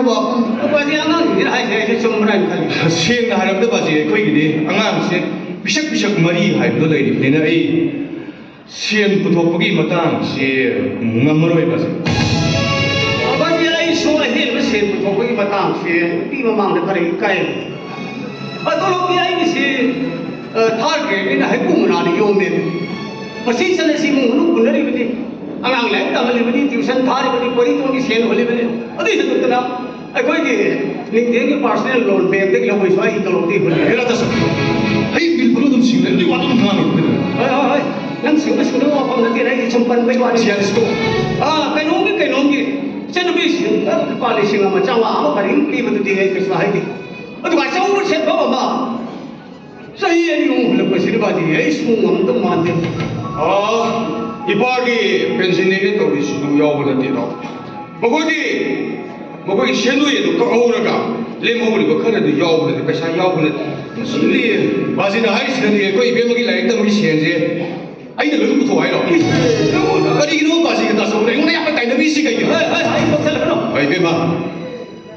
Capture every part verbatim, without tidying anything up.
ꯕꯥꯖꯤ, ꯑꯉꯥꯡꯁꯤꯡꯁꯤꯅ ꯍꯥꯏꯁꯦ ꯑꯩꯁꯦ ꯆꯨꯝꯕ꯭ꯔꯥ ꯍꯥꯏꯅ ꯈꯜꯂꯤ꯫ ꯁꯦꯡꯅ ꯍꯥꯏꯔꯕꯗ ꯕꯥꯖꯤ, ꯑꯩꯈꯣꯏꯒꯤꯗꯤ ꯑꯉꯥꯡꯁꯦ ꯄꯤꯁꯛ ꯄꯤꯁꯛ ꯃꯔꯤ ꯍꯥꯏꯕꯗꯣ ꯂꯩꯔꯤꯕꯅꯤꯅ ꯑꯩ ꯁꯦꯟ ꯄꯨꯊꯣꯛꯄꯒꯤ ꯃꯇꯥꯡꯁꯦ ꯉꯝꯃꯔꯣꯏ ꯕꯥꯖꯤ꯫ ꯕꯥꯖꯤ, ꯑꯩꯁꯨ ꯑꯍꯦꯟꯕ ꯁꯦꯟ ꯄꯨꯊꯣꯛꯄꯒꯤ ꯃꯇꯥꯡꯁꯦ ꯅꯨꯄꯤ ꯃꯃꯥꯡꯗ ꯈꯔ ꯏꯀꯥꯏ꯫ ꯑꯗꯣ ꯅꯨꯄꯤ ꯑꯩꯒꯤꯁꯤ, ꯑ, ꯊꯥꯔꯒꯦ, ꯑꯩꯅ ꯍꯩꯀꯨ ꯃꯅꯥꯗ ꯌꯣꯝꯃꯦ꯫ ꯃꯁꯤ ꯆꯠꯂꯁꯤ ꯏꯃꯨꯡ ꯃꯅꯨꯡ ꯄꯨꯅꯔꯤꯕꯅꯤ, ꯑꯉꯥꯡ ꯂꯥꯏꯔꯤꯛ ꯇꯝꯍꯜꯂꯤꯕꯅꯤ, ꯇ꯭ꯌꯨꯁꯟ ꯊꯥꯔꯤꯕꯅꯤ, ꯄꯣꯔꯤ ꯇꯣꯟꯒꯤ ꯁꯦꯟ ꯍꯨꯜꯂꯤꯕꯅꯤ꯫ ꯑꯗꯨꯏ ꯍꯦꯟꯗꯣꯛꯇꯅ ꯑꯩꯈꯣꯏꯒꯤ ꯅꯤꯡꯊꯦꯡꯒꯤ ꯄꯥꯔꯁꯅꯦꯜ ꯂꯣꯟ ꯕꯦꯡꯛꯇꯒꯤ ꯂꯧꯕꯩꯁꯨ ꯑꯩ ꯇꯣꯂꯣꯞꯇꯒꯤ ꯍꯨꯜꯂꯤ꯫ ꯍꯦꯔꯥ ꯇꯥꯁꯨ, ꯑꯩ ꯕꯤꯜ ꯄꯨꯂꯞ ꯑꯗꯨꯝ ꯁꯤꯡꯂꯦ, ꯑꯗꯨꯏ ꯋꯥꯗꯨ ꯑꯗꯨꯝ ꯉꯥꯡꯉꯤ꯫ ꯍꯣꯏ, ꯍꯣꯏ, ꯍꯣꯏ꯫ ꯅꯪ ꯁꯤꯡꯕ ꯁꯤꯡꯗꯕ ꯋꯥꯐꯝ ꯅꯠꯇꯦ, ꯑꯩꯗꯤ ꯁꯨꯝ ꯄꯟꯕꯩ ꯋꯥꯅꯤ꯫ ꯁꯤ ꯌꯥꯔꯦ, ꯁꯤꯗꯣ꯫ ꯑꯥ, ꯀꯩꯅꯣꯝꯒꯤ, ꯀꯩꯅꯣꯝꯒꯤ ꯏꯆꯟꯅꯨꯄꯤꯁꯤꯡ ꯂꯨꯄꯥ ꯂꯤꯁꯤꯡ ꯑꯃ ꯆꯥꯝꯃꯉꯥ ꯑꯃ ꯀꯔꯤꯝ ꯄꯤꯕꯗꯨꯗꯤ ꯑꯩ ꯀꯩꯁꯨ ꯍꯥꯏꯗꯦ꯫ ꯑꯗꯨꯒ ꯑꯆꯧꯕ ꯁꯦꯟꯐꯝ ꯑꯃ ꯆꯍꯤ ꯑꯅꯤ ꯑꯍꯨꯝ ꯍꯨꯜꯂꯛꯄꯁꯤꯗꯤ ꯕꯥꯖꯤ, ꯑꯩ ꯁꯨꯡ ꯉꯝꯗꯧ ꯃꯥꯟꯗꯦ꯫ ꯑꯥ, ꯏꯄꯥꯒꯤ ꯄꯦꯟꯁꯤꯟꯅꯦꯅ ꯇꯧꯔꯤꯁꯤꯁꯨ ꯌꯥꯎꯕ ꯅꯠꯇꯦꯗꯣ꯫ ꯃꯈꯣꯏꯒꯤ, ꯃꯈꯣꯏꯒꯤ ꯁꯦꯟꯗꯣꯏ ꯑꯗꯨ ꯀꯛꯍꯧꯔꯒ ꯂꯦꯝꯍꯧꯔꯤꯕ ꯈꯔꯗꯨ ꯌꯥꯎꯕ ꯅꯠꯇꯦ, ꯄꯩꯁꯥ ꯌꯥꯎꯕ ꯅꯠꯇꯦ꯫ ꯑꯗꯨꯗꯤ ꯕꯥꯖꯤꯅ ꯍꯥꯏꯔꯤꯁꯤꯅꯗꯤ ꯑꯩꯈꯣꯏ ꯏꯕꯦꯝꯃꯒꯤ ꯂꯥꯏꯔꯤꯛ ꯇꯝꯕꯒꯤ ꯁꯦꯟꯁꯦ ꯑꯩꯅ ꯂꯣꯏꯅ ꯄꯨꯊꯣꯛ ꯍꯥꯏꯔꯣ? ꯀꯔꯤꯒꯤꯅꯣ ꯕꯥꯖꯤꯒ ꯇꯥꯆꯧꯒ ꯑꯩꯉꯣꯟꯗ ꯌꯥꯝꯅ ꯇꯥꯏꯅꯕꯤꯔꯤꯁꯤ ꯀꯩꯒꯤꯅꯣ? ꯍꯣꯏ, ꯍꯣꯏ, ꯍꯣꯏ, ꯀꯛꯊꯠꯂꯛꯀꯅꯣ꯫ ꯍꯣꯏ, ꯏꯕꯦꯝꯃ,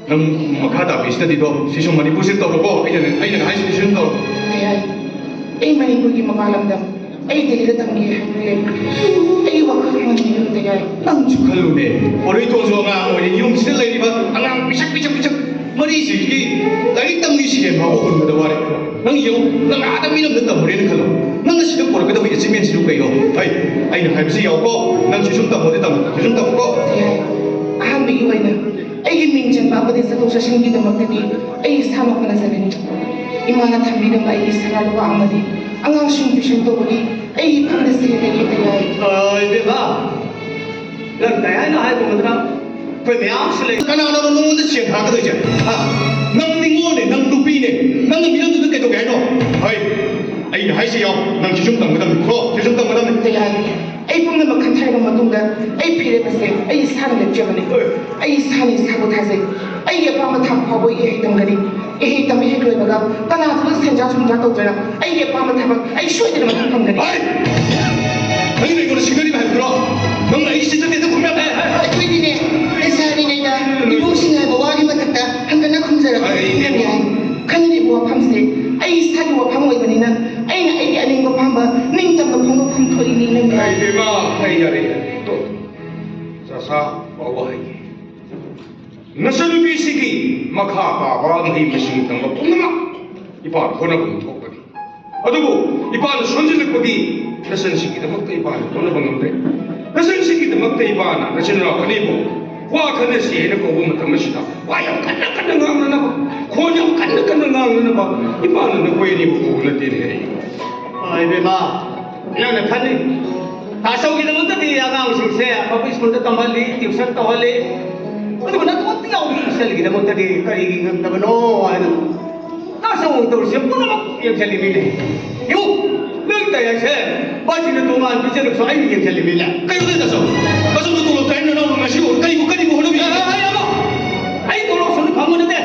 ꯅꯪ ꯃꯈꯥ ꯇꯥꯕꯤ studyꯗꯣ ꯁꯤ ꯁꯨꯝ ꯃꯅꯤꯄꯨꯔꯁꯤꯗ ꯇꯧꯔꯣꯀꯣ꯫ ꯑꯩꯅ, ꯑꯩꯅ ꯍꯥꯏꯁꯤꯗꯤ ꯁꯨꯝ ꯇꯧꯔꯣ꯫ ꯇꯌꯥꯏ, ꯑꯩ ꯃꯅꯤꯄꯨꯔꯒꯤ ꯃꯄꯥꯟ ꯂꯝꯗ ꯑꯩ ꯗꯦꯜꯂꯤꯗ ꯇꯝꯒꯦ ꯍꯥꯏꯕ ꯂꯩ꯫ ꯑꯩ ꯋꯥꯈꯜ ꯃꯟꯗꯦ ꯇꯌꯥꯏ꯫ ꯅꯪꯁꯨ ꯈꯜꯂꯨꯅꯦ, ꯄꯣꯔꯩꯇꯣꯟꯁꯨ ꯑꯉꯥꯡ ꯑꯣꯏꯔꯤ, ꯌꯨꯝꯁꯤꯗ ꯂꯩꯔꯤꯕ ꯑꯉꯥꯡ ꯄꯤꯁꯛ, ꯄꯤꯁꯛ, ꯄꯤꯁꯛ ꯃꯔꯤꯁꯤꯒꯤ ꯂꯥꯏꯔꯤꯛ ꯇꯝꯕꯒꯤ ꯁꯦꯟ ꯐꯥꯎꯕ ꯍꯨꯟꯕꯗ ꯋꯥꯔꯦ꯫ ꯅꯪ ꯌꯦꯡꯉꯨ, ꯅꯪ ꯑꯥꯗ ꯃꯤꯔꯝꯗ ꯇꯝꯃꯨꯔꯦꯅ ꯈꯜꯂꯣ, ꯅꯪꯅ ꯁꯤꯗ ꯄꯨꯔꯛꯀꯗꯕ achievementꯁꯤꯕꯨ ꯀꯩꯅꯣ? ꯍꯩ, ꯑꯩꯅ ꯍꯥꯏꯕꯁꯤ ꯌꯥꯎꯀꯣ, ꯅꯪ ꯁꯤ ꯁꯨꯝ ꯇꯝꯃꯣꯗꯤ ꯇꯝꯃꯨ, ꯁꯤ ꯁꯨꯝ ꯇꯝꯃꯨꯀꯣ꯫ ꯌꯥꯏ꯫ ꯑꯍꯥꯟꯕꯒꯤ ꯑꯣꯏꯅ ꯑꯩꯒꯤ ꯃꯤꯡ ꯆꯟꯕ ꯑꯃꯗꯤ ꯆꯠꯊꯣꯛ ꯆꯠꯁꯤꯟꯒꯤꯗꯃꯛꯇꯗꯤ ꯑꯩ ꯏꯁꯥꯃꯛ ꯍꯣꯠꯅꯖꯒꯅꯤ꯫ ꯏꯃꯥꯅ ꯊꯝꯕꯤꯔꯝꯕ ꯑꯩꯒꯤ ꯁꯅꯥ ꯂꯨꯄꯥ ꯑꯃꯗꯤ ꯑꯉꯥꯡꯁꯤꯡ tuition ꯇꯧꯕꯒꯤ ꯑꯩꯒꯤ ꯐꯝꯗ ꯁꯤꯖꯤꯟꯅꯒꯦ ꯇꯌꯥꯏ꯫ ꯑ, ꯏꯕꯦꯝꯃ, ꯅꯪ ꯀꯩ ꯍꯥꯏꯅ ꯍꯥꯏꯕ ꯉꯝꯗ꯭ꯔꯥ? ꯑꯩꯈꯣꯏ ꯃꯌꯥꯝꯁꯨ ꯂꯩ꯫ ꯀꯅꯥꯅꯣ ꯅꯉꯣꯟꯗ ꯁꯦꯟ ꯊꯥꯔꯛꯀꯗꯣꯏꯁꯦ? ꯍꯥ? ꯅꯪ ꯅꯤꯉꯣꯜꯅꯦ, ꯅꯪ ꯅꯨꯄꯤꯅꯦ, ꯅꯪꯅ ꯃꯤꯔꯝꯗꯨꯗ ꯀꯩꯗꯧꯒꯦ ꯍꯥꯏꯅꯣ? ꯍꯣꯏ, ꯑꯩꯅ ꯍꯥꯏꯁꯦ ꯌꯥꯎ, ꯅꯪ ꯁꯤ ꯁꯨꯝ ꯇꯝꯒꯗꯕꯅꯤ ꯀꯣ, ꯁꯤ ꯁꯨꯝ ꯇꯝꯒꯗꯕꯅꯤ꯫ ꯇꯌꯥꯏ, ꯑꯩ ꯄꯨꯝꯅꯃꯛ ꯈꯟꯊꯔꯕ ꯃꯇꯨꯡꯗ ꯑꯩ ꯐꯤꯔꯦꯞ ꯑꯁꯦ ꯑꯩ ꯏꯁꯥꯅ ꯂꯦꯞꯆꯕꯅꯤ꯫ ꯑꯩ ꯏꯁꯥꯅ ꯏꯁꯥꯕꯨ ꯊꯥꯖꯩ꯫ ꯑꯩꯒꯤ ꯑꯄꯥꯝꯕ ꯊꯥꯛ ꯐꯥꯎꯕ ꯏꯍꯩ ꯇꯝꯒꯅꯤ꯫ ꯏꯍꯩ ꯇꯝꯕ ꯍꯦꯛ ꯂꯣꯏꯕꯒ ꯀꯅꯥꯗꯨꯅ ꯁꯦꯟꯖꯥ ꯊꯨꯝꯖꯥ ꯇꯧꯗꯅ ꯑꯩꯒꯤ ꯑꯄꯥꯝꯕ ꯊꯕꯛ ꯑꯩ ꯁꯣꯏꯗꯅ ꯃꯊꯪ ꯐꯪꯒꯅꯤ꯫ ꯍꯩ! ꯅꯪꯅ ꯑꯩꯉꯣꯟꯗ ꯁꯤꯡꯅꯔꯤꯕ ꯍꯥꯏꯕꯗꯨꯔꯣ? ꯅꯪꯅ ꯑꯩ ꯁꯤꯖꯟꯅꯦꯗ ꯈꯨꯝꯌꯥ ꯑꯩꯈꯣꯏꯗꯤꯅꯦ, ꯂꯩꯁꯥꯔꯤꯉꯩꯗ ꯏꯃꯨꯡꯁꯤꯡ ꯍꯥꯏꯕ ꯋꯥ ꯏꯕꯦꯝ ꯌꯥꯏ, ꯈꯟꯅꯔꯤꯕ ꯋꯥꯐꯝꯁꯦ ꯑꯩ ꯏꯁꯥꯒꯤ ꯋꯥꯐꯝ ꯑꯣꯏꯕꯅꯤꯅ ꯑꯩꯅ ꯑꯩꯒꯤ ꯑꯅꯤꯡꯕ ꯄꯥꯝꯕ ꯅꯤꯡꯇꯝꯅ ꯐꯣꯡꯗꯣꯛꯐꯝ ꯊꯣꯛꯏꯅꯦ, ꯏꯅꯝꯃ꯫ ꯏꯕꯦꯝꯃ, ꯑꯩ ꯌꯥꯔꯦ, ꯌꯥꯔꯦ꯫ ꯇꯣꯛ꯫ ꯆꯥꯁꯥ, ꯋꯥ ꯋꯥ ꯍꯥꯏꯒꯦ꯫ ꯅꯆꯟꯅꯨꯄꯤꯁꯤꯒꯤ ꯃꯈꯥ ꯇꯥꯕ ꯃꯍꯩ ꯃꯁꯤꯡ ꯇꯝꯕ ꯄꯨꯝꯅꯃꯛ ꯏꯄꯥꯅ ꯍꯣꯠꯅꯐꯝ ꯊꯣꯛꯄꯅꯤ꯫ ꯑꯗꯨꯕꯨ ꯏꯄꯥꯅ ꯁꯣꯟꯖꯤꯜꯂꯛꯄꯒꯤ ꯅꯆꯟꯁꯤꯒꯤꯗꯃꯛꯇ ꯏꯄꯥꯅ ꯍꯣꯠꯅꯕ ꯉꯝꯗ꯭ꯔꯦ꯫ ꯅꯆꯟꯁꯤꯒꯤꯗꯃꯛꯇ ꯏꯄꯥꯅ ꯅꯆꯤꯟ ꯅꯅꯥꯎ ꯑꯅꯤꯕꯨ ꯋꯥ ꯈꯟꯅꯁꯤ ꯍꯥꯏꯅ ꯀꯧꯕ ꯃꯇꯝ ꯑꯁꯤꯗ ꯋꯥ ꯌꯥꯝ ꯀꯟꯅ ꯀꯟꯅ ꯉꯥꯡꯅꯅꯕ, ꯈꯣꯟ ꯌꯥꯝ ꯀꯟꯅ ꯀꯟꯅ ꯉꯥꯡꯅꯅꯕ ꯏꯄꯥꯅ ꯅꯈꯣꯏ ꯑꯅꯤꯕꯨ ꯀꯧꯕ ꯅꯠꯇꯦꯅꯦ꯫ ꯑꯩ ꯏꯕꯦꯝꯃ, ꯅꯪꯅ ꯈꯜꯂꯤ ꯇꯥꯆꯧꯒꯤꯗꯃꯛꯇꯗꯤ ꯑꯉꯥꯡꯁꯤꯡꯁꯦ ꯑꯐꯕ ꯁ꯭ꯀꯨꯜꯗ ꯇꯝꯍꯜꯂꯤ, ꯇ꯭ꯌꯨꯁꯟ ꯇꯧꯍꯜꯂꯤ, ꯑꯗꯨꯒ ꯅꯇꯣꯝꯇ ꯌꯥꯎꯕꯤ ꯏꯆꯜꯒꯤꯗꯃꯛꯇꯗꯤ ꯀꯔꯤꯒꯤ ꯉꯝꯗꯕꯅꯣ ꯍꯥꯏꯅ ꯇꯥꯆꯧ ꯇꯧꯔꯤꯁꯦ ꯄꯨꯝꯅꯃꯛ ꯌꯦꯡꯁꯤꯜꯂꯤꯃꯤꯅꯦ꯫ ꯌꯦꯡꯉꯨ, ꯅꯪ ꯇꯌꯥꯏꯁꯦ ꯃꯁꯤꯅ ꯇꯣꯉꯥꯟ ꯄꯤꯖꯔꯁꯨ ꯑꯩꯅ ꯌꯦꯡꯁꯤꯜꯂꯤꯃꯤꯅꯦ꯫ ꯀꯩꯅꯣ ꯇꯥꯆꯧ? ꯇꯥꯆꯧꯅ ꯇꯣꯂꯣꯞ ꯆꯥꯏ ꯅꯅꯥꯎ ꯉꯁꯤ ꯀꯔꯤꯕꯨ, ꯀꯔꯤꯕꯨ ꯍꯣꯠꯅꯕꯤ? ꯑꯦ, ꯑꯦ, ꯑꯦ, ꯑꯦ, ꯑꯩ ꯇꯣꯂꯣꯞ ꯁꯨꯝ ꯐꯪꯕ ꯅꯠꯇꯦ꯫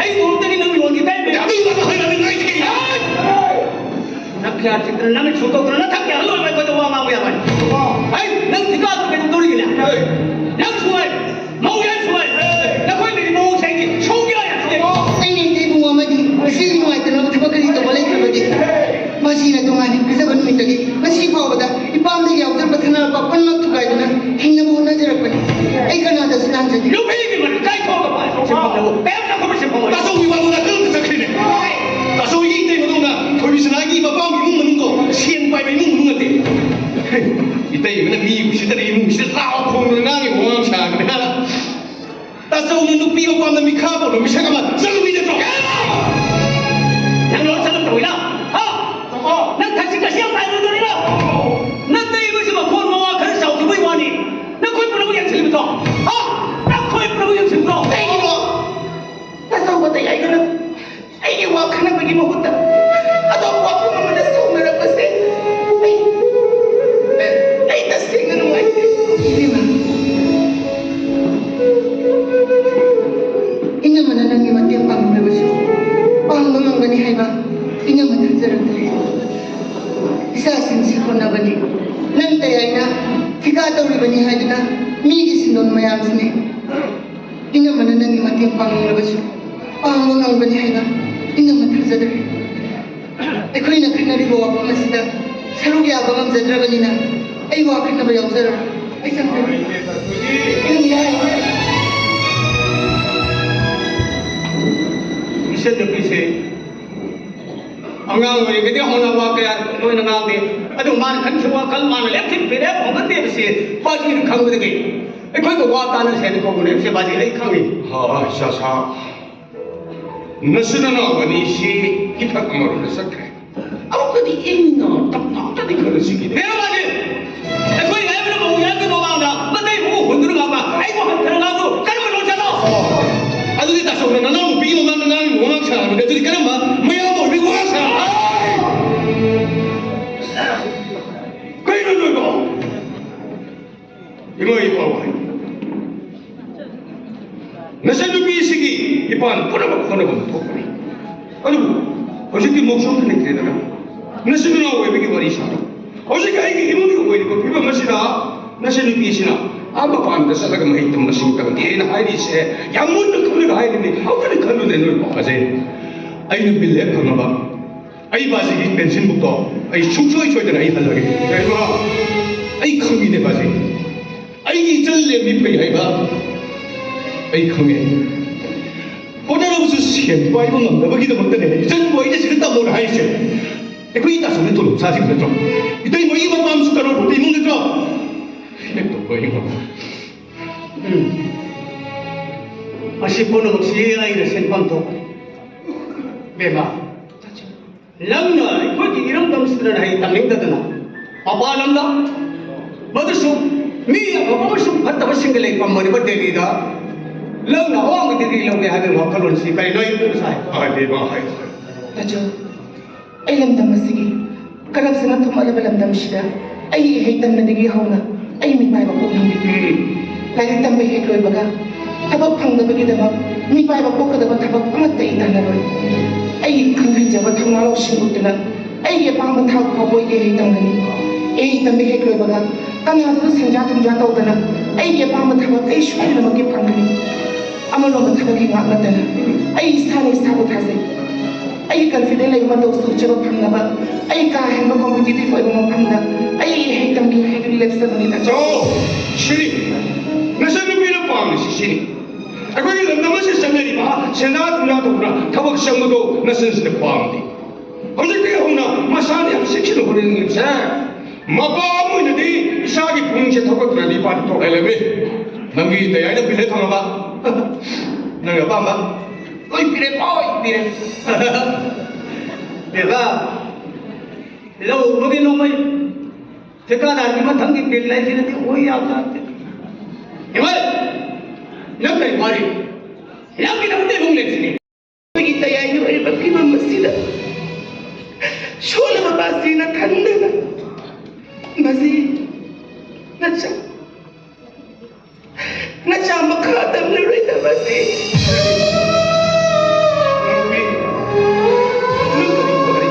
ꯑꯩ ꯇꯣꯂꯣꯞꯇꯒꯤ ꯅꯪ ꯌꯣꯟꯈꯤ ꯇꯥꯏ꯫ ꯑꯗꯨ ꯍꯥꯏꯔꯒ ꯑꯩ ꯀꯩ ꯅꯪ ꯀꯌꯥ ꯆꯤꯛꯇꯅ ꯅꯃꯤꯠ ꯁꯨꯛꯇꯧꯗꯅ ꯅꯊꯛ ꯀꯌꯥ ꯂꯣꯏꯕ ꯑꯩꯈꯣꯏꯗ ꯋꯥ ꯉꯥꯡꯕ ꯌꯥꯕ? ꯑꯩ ꯅꯪ ꯊꯤꯀꯥꯗꯨ ꯀꯩꯗꯧꯗꯣꯔꯤꯒꯦꯅꯦ? ꯅꯪ ꯁꯨꯃꯥꯏ, ꯃꯧ ꯌꯥꯏ ꯁꯨꯃꯥꯏ, ꯅꯈꯣꯏ ꯂꯩꯔꯤ ꯃꯑꯣꯡꯁꯦ ꯑꯩꯗꯤ ꯁꯨꯡꯌꯥ ꯌꯥꯅꯤꯡꯗꯦ꯫ ꯑꯩꯅ ꯏꯕꯨꯡꯉꯣ ꯑꯃꯗꯤ ꯁꯤꯒꯤ ꯅꯨꯡꯉꯥꯏꯇꯅꯕ ꯊꯕꯛ ꯀꯔꯤ ꯇꯧꯕ ꯂꯩꯇ꯭ꯔꯕꯗꯤ ꯃꯁꯤꯅ ꯇꯣꯉꯥꯟꯅ ꯄꯤꯖꯕ ꯅꯨꯃꯤꯠꯇꯒꯤ ꯉꯁꯤ ꯐꯥꯎꯕꯗ ꯏꯄꯥꯝꯗꯒꯤ ꯌꯥꯎꯖꯔꯛꯄ ꯁꯅꯥ ꯂꯨꯄꯥ ꯄꯨꯝꯅꯃꯛ ꯊꯨꯒꯥꯏꯗꯨꯅ ꯍꯤꯡꯅꯕ ꯍꯣꯠꯅꯖꯔꯛꯄꯅꯤ꯫ ꯑꯩ ꯀꯅꯥꯗꯁꯨ ꯂꯥꯟꯖꯗꯦ꯫ ꯅꯨꯄꯤꯒꯤ ꯃꯔꯛ ꯀꯥꯏꯊꯣꯛꯑꯒ ꯁꯤꯟꯐꯝꯗꯕꯨ ꯀꯌꯥꯝ ꯆꯥꯎꯈꯠꯄ ꯁꯤꯟꯐꯝ ꯑꯣꯏ? ꯇꯥꯆꯧꯒꯤ ꯋꯥꯗꯨꯗ ꯀꯔꯝꯅ ꯆꯠꯈ꯭ꯔꯤꯅꯦ? ꯇꯥꯆꯧꯒꯤ ꯏꯇꯩ ꯃꯗꯧꯅ ꯊꯣꯏꯕꯤ ꯁꯅꯥꯒꯤ ꯃꯄꯥꯝꯒꯤ ꯏꯃꯨꯡ ꯃꯅꯨꯡꯗꯣ ꯁꯦꯟ ꯄꯥꯏꯕ ꯏꯃꯨꯡ ꯃꯅꯨꯡ ꯅꯠꯇꯦ꯫ ꯏꯇꯩꯃꯅ ꯃꯤ ꯎꯁꯤꯠꯇꯅ ꯏꯃꯨꯡꯁꯤꯗ ꯂꯥꯎ ꯈꯣꯡꯗꯅ ꯉꯥꯡꯉꯤ ꯋꯥꯉꯥꯡ ꯁꯥꯗꯅ꯫ ꯇꯥꯆꯧꯅ ꯅꯨꯄꯤ ꯃꯄꯥꯝꯗ ꯃꯤꯈꯥ ꯄꯣꯟꯕ ꯃꯤꯁꯛ ꯑꯃ ꯆꯠꯂꯨꯃꯤꯅꯠꯇ꯭ꯔꯣ? ꯅꯪ ꯂꯧ ꯆꯠꯂꯨ ꯇꯧꯏꯔꯥ? ꯍꯥ? ꯅꯪ ꯊꯛꯁꯤ ꯈꯥꯁꯤ ꯌꯥꯝ ꯇꯥꯏꯔꯣꯏꯗꯧꯔꯤꯔꯣ? ꯅꯇꯩꯃꯁꯤ ꯃꯈꯣꯟ ꯃꯋꯥ ꯈꯔ ꯆꯥꯎꯈꯤꯕꯩ ꯋꯥꯅꯤ꯫ ꯅꯈꯣꯏ ꯄꯨꯝꯅꯃꯛ ꯌꯦꯡꯁꯤꯜꯂꯤꯕꯗꯣ? ꯍꯥ? ꯅꯈꯣꯏ ꯄꯨꯝꯅꯃꯛ ꯌꯦꯡꯁꯤꯜꯂꯤꯕꯗꯣ? ꯀꯩꯒꯤꯅꯣ? ꯇꯥꯆꯧꯒ ꯇꯌꯥꯏꯒꯅ ꯑꯩꯒꯤ ꯋꯥ ꯈꯟꯅꯕꯒꯤ ꯃꯍꯨꯠꯇ ꯑꯇꯣꯞꯄ ꯋꯥꯐꯝ ꯑꯃꯗ ꯁꯥꯎꯅꯔꯛꯄꯁꯦ ꯑꯩ, ꯑꯩ ꯇꯁꯦꯡꯅ ꯅꯨꯡꯉꯥꯏꯇꯦ꯫ ꯏꯕꯦꯝꯃ, ꯏꯅꯝꯃꯅ ꯅꯪꯒꯤ ꯃꯇꯦꯡ ꯄꯥꯡꯅꯤꯡꯂꯕꯁꯨ ꯄꯥꯡꯕ ꯉꯝꯒꯅꯤ ꯍꯥꯏꯕ ꯏꯅꯝꯃ ꯊꯥꯖꯔꯛꯇ꯭ꯔꯦ꯫ ꯏꯆꯥꯁꯤꯡꯁꯤ ꯍꯣꯠꯅꯕꯅꯤ, ꯅꯪ ꯇꯌꯥꯏꯅ ꯊꯤꯀꯥ ꯇꯧꯔꯤꯕꯅꯤ ꯍꯥꯏꯗꯨꯅ ꯃꯤꯒꯤ ꯁꯤꯟꯗꯣꯟ ꯃꯌꯥꯝꯁꯤꯅꯤ꯫ ꯏꯅꯝꯃꯅ ꯅꯪꯒꯤ ꯃꯇꯦꯡ ꯄꯥꯡꯅꯤꯡꯂꯕꯁꯨ ꯄꯥꯡꯕ ꯉꯝꯒꯅꯤ ꯍꯥꯏꯅ ꯏꯅꯝꯃ ꯊꯥꯖꯗ꯭ꯔꯦ꯫ ꯑꯩꯈꯣꯏꯅ ꯈꯟꯅꯔꯤꯕ ꯋꯥꯐꯝ ꯑꯁꯤꯗ ꯁꯔꯨꯛ ꯌꯥꯕ ꯉꯝꯖꯗ꯭ꯔꯕꯅꯤꯅ ꯑꯩ ꯋꯥ ꯈꯟꯅꯕ ꯌꯥꯎꯖꯔꯔꯣꯏ꯫ ꯑꯩ ꯆꯪꯖꯔꯒꯦ꯫ ꯏꯅꯝꯃ ꯌꯥꯏ꯫ ꯏꯆꯟ ꯅꯨꯄꯤꯁꯦ ꯑꯉꯥꯡ ꯑꯣꯏꯔꯤꯉꯩꯗꯒꯤ ꯍꯧꯅ ꯋꯥ ꯀꯌꯥ ꯂꯣꯏꯅ ꯉꯥꯡꯗꯦ꯫ ꯑꯗꯨ ꯃꯥꯅ ꯈꯟꯈꯤꯕ ꯋꯥꯈꯜ, ꯃꯥꯅ ꯂꯦꯞꯈꯤꯕ ꯐꯤꯔꯦꯞ ꯍꯣꯡꯒꯟꯗꯦꯕꯁꯦ ꯕꯥꯖꯤꯅ ꯈꯪꯕꯗꯒꯤ ꯑꯩꯈꯣꯏꯒ ꯋꯥ ꯇꯥꯅꯁꯦꯅ ꯀꯧꯕꯅꯦꯕꯁꯦ ꯕꯥꯖꯤ, ꯑꯩ ꯈꯪꯉꯤ꯫ ꯍꯣꯏ, ꯍꯣꯏ, ꯁꯥ, ꯁꯥ꯫ ꯅꯆꯤꯟ ꯅꯅꯥꯎ ꯑꯅꯤꯁꯤ ꯏꯊꯛ ꯑꯃꯔꯣꯝꯗ ꯆꯠꯈ꯭ꯔꯦ꯫ ꯑꯃꯨꯛꯇꯗꯤ ꯏꯪꯅ ꯇꯞꯅ ꯑꯝꯇꯗꯤ ꯈꯟꯅꯁꯤꯅꯦ꯫ ꯍꯦꯔꯣ ꯕꯥꯖꯤ! ꯑꯩꯈꯣꯏ ꯍꯥꯏꯕꯅ ꯃꯧ ꯌꯥꯝꯒꯤ ꯃꯃꯥꯡꯗ ꯃꯇꯩ ꯃꯎ ꯍꯨꯟꯗꯨꯅ ꯉꯥꯡꯕ, ꯑꯩꯕꯨ ꯍꯟꯊꯅ ꯉꯥꯡꯕ ꯀꯔꯝꯕ ꯂꯣꯟꯆꯠꯅꯣ? ꯑꯗꯨꯗꯤ ꯇꯥꯆꯧꯅ ꯅꯅꯥꯎ ꯅꯨꯄꯤꯒꯤ ꯃꯃꯥꯡꯗ ꯉꯥꯡꯉꯤꯕ ꯋꯥꯉꯥꯡ ꯁꯉꯥꯡꯗꯨꯗꯤ ꯑꯗꯨꯗꯤ ꯀꯔꯝꯕ ꯃꯌꯥꯝ ꯑꯣꯏꯕꯒꯤ ꯋꯥꯉꯥꯡ ꯁꯉꯥꯡ? ꯀꯩꯅꯣ ꯅꯣꯏꯕꯣ? ꯏꯃꯥ ꯏꯄꯥ ꯍꯥꯏ꯫ ꯅꯆꯟꯅꯨꯄꯤꯁꯤꯒꯤ ꯏꯄꯥꯅ ꯄꯨꯝꯅꯃꯛ ꯍꯣꯠꯅꯐꯝ ꯊꯣꯛꯄꯅꯤ꯫ ꯑꯗꯨꯕꯨ ꯍꯧꯖꯤꯛꯇꯤ ꯃꯧꯁꯨ ꯑꯝꯇ ꯂꯩꯇ꯭ꯔꯦꯗꯅ꯫ ꯅꯆꯤꯟ ꯅꯅꯥꯎ ꯑꯣꯏꯕꯒꯤ ꯋꯥꯔꯤ ꯁꯥꯔꯣ꯫ ꯍꯧꯖꯤꯛ ꯑꯩꯒꯤ ꯏꯃꯨꯡꯒꯤ ꯑꯣꯏꯔꯤꯕ ꯐꯤꯕꯝ ꯑꯁꯤꯗ ꯅꯆꯟꯅꯨꯄꯤꯁꯤꯅ ꯑꯥ ꯃꯄꯥꯟꯗ ꯆꯠꯂꯒ ꯃꯍꯩ ꯇꯝꯕꯁꯤꯡ ꯇꯝꯒꯦꯅ ꯍꯥꯏꯔꯤꯁꯦ ꯌꯥꯝ ꯃꯨꯟꯅ ꯈꯜꯂꯒ ꯍꯥꯏꯔꯤꯕꯅꯤ꯫ ꯑꯃꯨꯛꯇꯗꯤ ꯈꯜꯂꯨꯅꯦ ꯅꯣꯏꯕꯣ꯫ ꯐꯖꯩ꯫ ꯑꯩ ꯅꯨꯄꯤ ꯂꯦꯛ ꯐꯪꯉꯕ ꯑꯩ ꯕꯥꯖꯤꯒꯤ ꯄꯦꯟꯁꯤꯟ ꯕꯨꯛꯇꯣ ꯑꯩ ꯁꯨꯡꯁꯣꯏ ꯁꯣꯏꯗꯅ ꯑꯩ ꯍꯜꯂꯒꯦ꯫ ꯀꯩꯃ? ꯑꯩ ꯈꯪꯉꯤꯅꯦ ꯕꯥꯖꯤ, ꯑꯩꯒꯤ ꯏꯆꯜ ꯂꯦꯝꯕꯤ ꯐꯩ ꯍꯥꯏꯕ ꯑꯩ ꯈꯪꯉꯦ꯫ ꯍꯣꯠꯅꯔꯕꯁꯨ ꯁꯦꯟ ꯄꯥꯏꯕ ꯉꯝꯗꯕꯒꯤꯗꯃꯛꯇꯅꯦ ꯏꯆꯟꯕꯨ ꯑꯩꯅ ꯁꯤꯗ ꯇꯝꯃꯣꯅ ꯍꯥꯏꯔꯤꯁꯦ꯫ ꯑꯩꯈꯣꯏ ꯏꯇꯥꯁꯨꯅ ꯇꯣꯂꯣꯞ ꯆꯥꯁꯤꯕ ꯅꯠꯇ꯭ꯔꯣ? ꯏꯇꯩꯃ, ꯑꯩꯒꯤ ꯃꯄꯥꯝꯁꯨ ꯀꯔꯣꯔꯄꯇꯤ ꯏꯃꯨꯡ ꯅꯠꯇ꯭ꯔꯣ? ꯍꯦꯛ ꯇꯧꯕ ꯑꯩꯉꯣꯟꯗ꯫ ꯎꯝ꯫ ꯃꯁꯤ ꯄꯨꯝꯅꯃꯛꯁꯤ ꯑꯩꯅ ꯁꯤꯟꯐꯝ ꯊꯣꯛꯄꯅꯤ꯫ ꯕꯦꯝꯃ, ꯅꯪꯅ ꯑꯩꯈꯣꯏꯒꯤ ꯏꯔꯝꯗꯝꯁꯤꯗ ꯍꯩ ꯇꯝꯅꯤꯡꯗꯗꯅ ꯃꯄꯥꯟ ꯂꯝꯗ, ꯃꯗꯨꯁꯨ ꯃꯤ ꯑꯐꯕ ꯑꯃꯁꯨꯡ ꯐꯠꯇꯕꯁꯤꯡꯒ ꯂꯩꯐꯝ ꯑꯣꯏꯔꯤꯕ ꯗꯦꯜꯂꯤꯗ ꯅꯪꯅ ꯑꯋꯥꯡꯕ ꯗꯤꯒ꯭ꯔꯤ ꯂꯧꯒꯦ ꯍꯥꯏꯕꯒꯤ ꯋꯥꯈꯜꯂꯣꯟꯁꯤ ꯀꯔꯤꯅꯣ ꯑꯩ ꯄꯨꯛꯅꯤꯡ ꯁꯥꯏ꯫ ꯍꯥꯏꯕꯤꯕ ꯍꯥꯏ꯫ ꯇꯥꯆꯧ, ꯑꯩ ꯂꯝꯗꯝ ꯑꯁꯤꯒꯤ ꯀꯔꯞꯁꯟꯅ ꯊꯨꯝꯍꯠꯂꯕ ꯂꯝꯗꯝꯁꯤꯗ ꯑꯩꯒꯤ ꯏꯍꯩ ꯇꯝꯅꯗꯒꯤ ꯍꯧꯅ ꯑꯩ ꯃꯤꯄꯥꯏꯕ ꯄꯣꯛꯅꯤꯡꯗꯦ꯫ ꯎꯝ꯫ ꯂꯥꯏꯔꯤꯛ ꯇꯝꯕ ꯍꯦꯛ ꯂꯣꯏꯕꯒ ꯊꯕꯛ ꯐꯪꯗꯕꯒꯤꯗꯃꯛ ꯃꯤꯄꯥꯏꯕ ꯄꯣꯛꯀꯗꯕ ꯊꯕꯛ ꯑꯃꯠꯇ ꯑꯩ ꯇꯥꯟꯅꯔꯣꯏ꯫ ꯑꯩꯒꯤ ꯈꯪ ꯍꯩꯖꯕ ꯊꯧꯅꯥ ꯂꯧꯁꯤꯡ ꯎꯠꯇꯨꯅ ꯑꯩꯒꯤ ꯑꯄꯥꯝꯕ ꯊꯥꯛ ꯐꯥꯎꯕ ꯏꯍꯩ ꯇꯝꯒꯅꯤ꯫ ꯏꯍꯩ ꯇꯝꯕ ꯍꯦꯛ ꯂꯣꯏꯕꯒ ꯀꯅꯥꯗꯁꯨ ꯁꯦꯟꯖꯥ ꯊꯨꯝꯖꯥ ꯇꯧꯗꯅ ꯑꯩꯒꯤ ꯑꯄꯥꯝꯕ ꯊꯕꯛ ꯑꯩ ꯁꯣꯏꯗꯅꯃꯛꯀꯤ ꯐꯪꯒꯅꯤ꯫ ꯑꯅꯧꯕ ꯊꯕꯛꯀꯤ ꯉꯥꯛ ꯅꯠꯇꯅ ꯑꯩ ꯏꯁꯥꯅ ꯏꯁꯥꯕꯨ ꯊꯥꯖꯩ꯫ ꯑꯩꯒꯤ confident ꯂꯩꯕ ꯃꯇꯧ ꯎꯠꯆꯕ ꯐꯪꯅꯕ, ꯑꯩ ꯀꯥ ꯍꯦꯟꯕ competitive ꯑꯣꯏꯕ ꯃꯐꯝꯗ ꯑꯩ ꯏꯍꯩ ꯇꯝꯒꯦ ꯍꯥꯏꯗꯨꯅ ꯂꯦꯞꯆꯕꯅꯤ꯫ ꯇꯥꯆꯧ꯫ ꯁꯤꯅꯤ ꯅꯆꯟꯅꯨꯄꯤꯅ ꯄꯥꯝꯃꯤꯁꯤ, ꯁꯤꯅꯤ꯫ ꯑꯩꯈꯣꯏꯒꯤ ꯂꯝꯗꯝ ꯑꯁꯤꯗ ꯆꯠꯅꯔꯤꯕ ꯁꯦꯟꯖꯥ ꯊꯨꯝꯖꯥ ꯇꯧꯗꯨꯅ ꯊꯕꯛ ꯆꯪꯕꯗꯣ ꯅꯆꯟꯁꯤꯅ ꯄꯥꯝꯗꯦ꯫ ꯍꯧꯖꯤꯛꯇꯒꯤ ꯍꯧꯅ ꯃꯁꯥꯅ ꯌꯥꯝ ꯆꯦꯛꯁꯤꯟꯅ ꯍꯣꯠꯅꯅꯤꯡꯉꯤꯕꯁꯦ꯫ ꯃꯄꯥ ꯑꯃ ꯑꯣꯏꯅꯗꯤ ꯏꯆꯥꯒꯤ ꯄꯨꯛꯅꯤꯡꯁꯦ ꯊꯧꯒꯠꯇ꯭ꯔꯗꯤ ꯏꯄꯥꯗꯤ ꯇꯣꯛꯍꯜꯂꯃꯤ꯫ ꯅꯪꯒꯤ ꯗꯌꯥꯏꯅ ꯄꯤꯔꯦ ꯐꯪꯉꯕ? ꯅꯪ ꯑꯄꯥꯝꯕ ꯂꯣꯏ ꯄꯤꯔꯦ, ꯂꯣꯏ ꯄꯤꯔꯦ꯫ ꯕꯦꯕꯥ, ꯂꯧ ꯎꯕꯒꯤ ꯅꯣꯡꯃꯩ, ꯊꯤꯀꯥꯗꯥꯔꯒꯤ ꯃꯊꯪꯒꯤ ꯕꯤꯜ ꯍꯥꯏꯁꯤꯅꯗꯤ ꯑꯣꯏ ꯌꯥꯕ ꯅꯠꯇꯦ꯫ ꯏꯃꯥ, ꯅꯪ ꯀꯔꯤ ꯋꯥꯔꯤ? ꯅꯪꯒꯤꯗꯃꯛꯇ ꯏꯃꯨꯡ ꯂꯩꯁꯤꯅꯤ꯫ ꯑꯩꯈꯣꯏꯒꯤ ꯇꯌꯥꯏꯒꯤ ꯑꯣꯏꯔꯤꯕ ꯐꯤꯕꯝ ꯑꯁꯤꯗ ꯁꯣꯜꯂꯕ ꯃꯥꯁꯤ ꯅꯊꯟꯗꯅ ꯃꯁꯤ ꯅꯆꯥ, ꯅꯆꯥ ꯃꯈꯥ ꯇꯝꯂꯔꯣꯏꯗꯕꯁꯤ꯫ ꯅꯨꯄꯤ, ꯅꯪ ꯀꯔꯤ ꯋꯥꯔꯤ?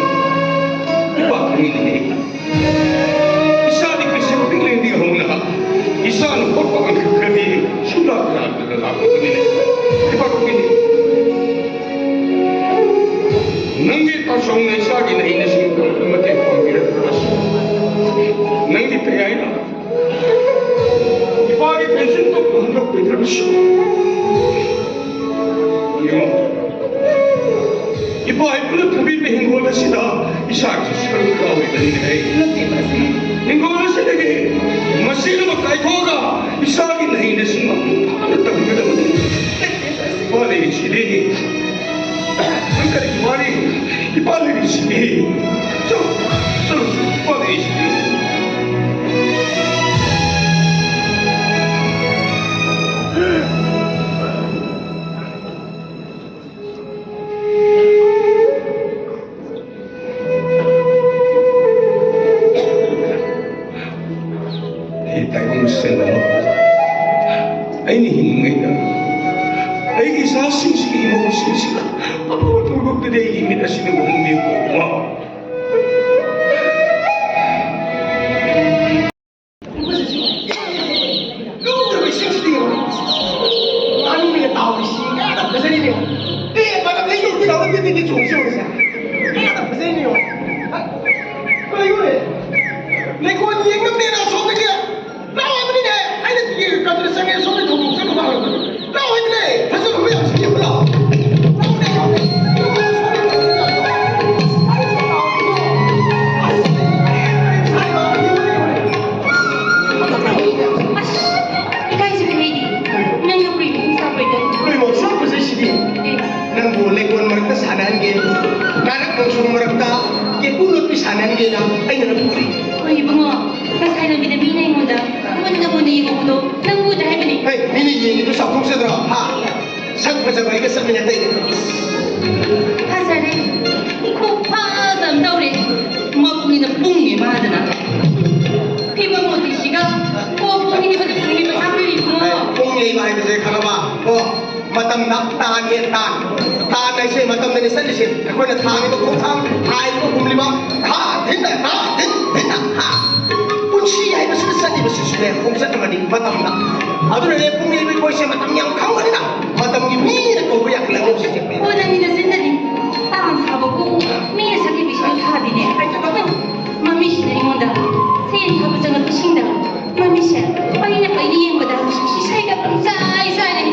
ꯅꯨꯄꯥ ꯈꯪꯉꯤꯅꯦ꯫ ꯏꯆꯥꯗꯤ ꯄꯤꯁꯛ ꯄꯤꯛꯂꯤꯉꯩꯗꯒꯤ ꯍꯧꯅ ꯏꯆꯥꯅ ꯄꯣꯛꯄ ꯉꯝꯈ꯭ꯔꯗꯤ ꯁꯨꯡꯂꯥꯛ ꯂꯥꯛꯇꯅ ꯂꯥꯛꯄꯗꯨꯅꯤꯅꯦ꯫ ꯏꯄꯥ ꯈꯪꯉꯤꯅꯦ꯫ ꯅꯪꯒꯤ ꯇꯥꯆꯧꯅ ꯏꯆꯥꯒꯤ ꯅꯍꯩ ꯅꯁꯤꯡ ꯇꯝꯕꯗ ꯃꯇꯦꯡ ꯄꯥꯡꯕꯤꯔꯛꯇ꯭ꯔꯕꯁꯨ, ꯅꯪꯒꯤ ꯇꯌꯥꯏꯅ ꯏꯄꯥꯒꯤ ꯄꯦꯟꯁꯤꯟ ꯇꯣꯛꯄ ꯍꯟꯗꯣꯛꯄꯤꯗ꯭ꯔꯕꯁꯨ, ꯌꯦꯡꯉꯣ, ꯏꯄꯥ ꯏꯄꯨꯅ ꯊꯝꯕꯤꯕ ꯍꯤꯡꯒꯣꯜ ꯑꯁꯤꯗ ꯏꯆꯥꯒꯤꯁꯨ ꯁꯔꯨꯛ ꯌꯥꯎꯔꯤꯕꯅꯤꯅꯦ꯫ ꯅꯠꯇꯦ, ꯃꯁꯤ ꯍꯤꯡꯒꯣꯜ ꯑꯁꯤꯗꯒꯤ ꯃꯆꯦꯠ ꯑꯃ ꯀꯥꯏꯊꯣꯛꯑꯒ ꯏꯆꯥꯒꯤ ꯅꯍꯩ ꯅꯁꯤꯡ ꯃꯄꯨꯡ ꯐꯥꯅ ꯇꯝꯒꯗꯕꯅꯤ꯫ ꯅꯠꯇꯦ, ꯃꯁꯤ ꯏꯄꯥ ꯂꯩꯔꯤꯁꯤꯗꯤ꯫ ꯅꯪ ꯀꯔꯤꯒꯤ ꯋꯥꯔꯤ? ꯏꯄꯥ ꯂꯩꯔꯤꯁꯤꯗꯤ꯫ ꯆꯠꯂꯣ, ꯆꯠꯂꯣ, ꯏꯄꯥ ꯂꯩꯔꯤꯁꯤꯗꯤ꯫ ꯑꯩ ꯇꯥꯏꯕꯪ ꯁꯦꯟꯅꯕ, ꯑꯩꯅ ꯍꯤꯡꯂꯤꯉꯩꯗ ꯑꯩꯒꯤ ꯏꯆꯥꯁꯤꯡꯁꯤꯒꯤ ꯏꯃꯧꯁꯤꯡꯁꯤꯒ ꯑꯐꯕ ꯊꯧꯗꯣꯛꯇꯨꯗꯤ ꯑꯩꯒꯤ ꯃꯤꯠ ꯑꯁꯤꯅ ꯎꯍꯟꯕꯤꯌꯨ, ꯏꯃꯥ꯫ ꯂꯨꯔꯕ ꯏꯁꯤꯡꯁꯤꯗ ꯌꯦꯡꯉꯨ꯫ ꯉꯥꯅꯨꯅꯒ ꯇꯥꯎꯔꯤꯁꯦ꯫ ꯅꯪꯕꯨ ꯂꯩꯀꯣꯜ ꯃꯔꯛꯇ ꯁꯥꯟꯅꯍꯟꯒꯦ, ꯀꯥꯔꯛ ꯃꯣꯡꯁꯣꯡ ꯃꯔꯛꯇ ꯀꯦꯀꯨ ꯂꯣꯠꯄꯤ ꯁꯥꯟꯅꯍꯟꯒꯦꯅ ꯑꯩꯅ ꯅꯪꯕꯨ ꯎꯔꯤ꯫ ꯍꯣꯏ ꯏꯕꯨꯡꯉꯣ, ꯉꯁꯥꯏ ꯂꯝꯕꯤꯗ ꯃꯤꯅ ꯑꯩꯉꯣꯟꯗ ꯃꯨꯟꯅ ꯃꯨꯟꯅ ꯌꯦꯡꯍꯧꯕꯗꯣ ꯅꯪ ꯎꯗ꯭ꯔꯥ ꯍꯥꯏꯕꯅꯤ꯫ ꯍꯦ, ꯃꯤꯅ ꯌꯦꯡꯉꯤꯗꯨ ꯆꯥꯎꯊꯣꯛꯆꯗ꯭ꯔꯣ? ꯍꯥ? ꯁꯛ ꯐꯖꯕ ꯑꯩꯒ ꯆꯞ ꯃꯥꯟꯅ ꯇꯩꯅꯦ꯫ ꯐꯖꯔꯦ, ꯈꯨꯐꯖ ꯑꯃ ꯇꯧꯔꯦ꯫ ꯃꯕꯨꯛꯅꯤꯅ ꯄꯨꯡꯉꯦ ꯃꯥꯗꯅ꯫ ꯐꯤꯕꯝ ꯃꯣꯇꯤꯁꯤꯒ ꯀꯣꯛ ꯄꯨꯡ ꯅꯤꯕꯗ ꯄꯨꯡ ꯅꯤꯕ ꯍꯥꯞꯄꯤꯔꯤꯕꯣ꯫ ꯄꯨꯡ ꯌꯩꯕ ꯍꯥꯏꯕꯁꯦ ꯈꯪꯉꯕ? ꯀꯣ, ꯃꯇꯝꯗ ꯇꯥꯟꯅꯦ, ꯇꯥꯟ꯫ ꯇꯥꯟ ꯍꯥꯏꯁꯦ ꯃꯇꯝꯗꯅꯦ ꯆꯠꯂꯤꯁꯦ꯫ ꯑꯩꯈꯣꯏꯅ ꯊꯥꯡꯉꯤꯕ ꯈꯣꯡꯊꯥꯡ, ꯍꯥꯏꯔꯤꯕ ꯍꯨꯝꯂꯤꯕ, ꯊꯥ ꯊꯤꯟꯅ, ꯊꯥ ꯊꯤꯟ ꯊꯤꯟꯅ, ꯍꯥ? ꯄꯨꯟꯁꯤ ꯍꯥꯏꯕꯁꯤꯗ ꯆꯠꯂꯤꯕꯁꯤꯁꯨꯅꯦ ꯈꯣꯡꯆꯠ ꯑꯃꯅꯤ ꯃꯇꯝꯗ꯫ ꯑꯗꯨꯅꯅꯦ ꯄꯨꯡ ꯌꯩꯕ ꯑꯩꯈꯣꯏꯁꯦ ꯃꯇꯝ ꯌꯥꯝ ꯈꯪꯕꯅꯤꯅ ꯃꯇꯝꯒꯤ ꯃꯤꯅ ꯀꯧꯕ ꯌꯥꯈꯠꯂꯛꯂꯦ ꯍꯧꯖꯤꯛꯁꯦ꯫ ꯍꯣ, ꯅꯪꯒꯤ ꯅꯆꯤꯟꯗꯗꯤ ꯇꯥꯟ ꯊꯥꯕꯕꯨ ꯃꯤꯅ ꯁꯛꯈꯤꯕꯁꯤꯁꯨ ꯊꯥꯗꯦꯅꯦ꯫ ꯃꯃꯤꯁꯤꯅ ꯑꯩꯉꯣꯟꯗ ꯁꯦꯟ ꯊꯥꯕ ꯆꯪꯉꯛꯄꯁꯤꯡꯗ ꯃꯃꯤꯁꯦ ꯄꯩꯅ ꯄꯩꯅ ꯌꯦꯡꯕꯗ ꯏꯁꯩꯒ ꯄꯪꯆꯥꯏ ꯆꯥꯏꯔꯦ꯫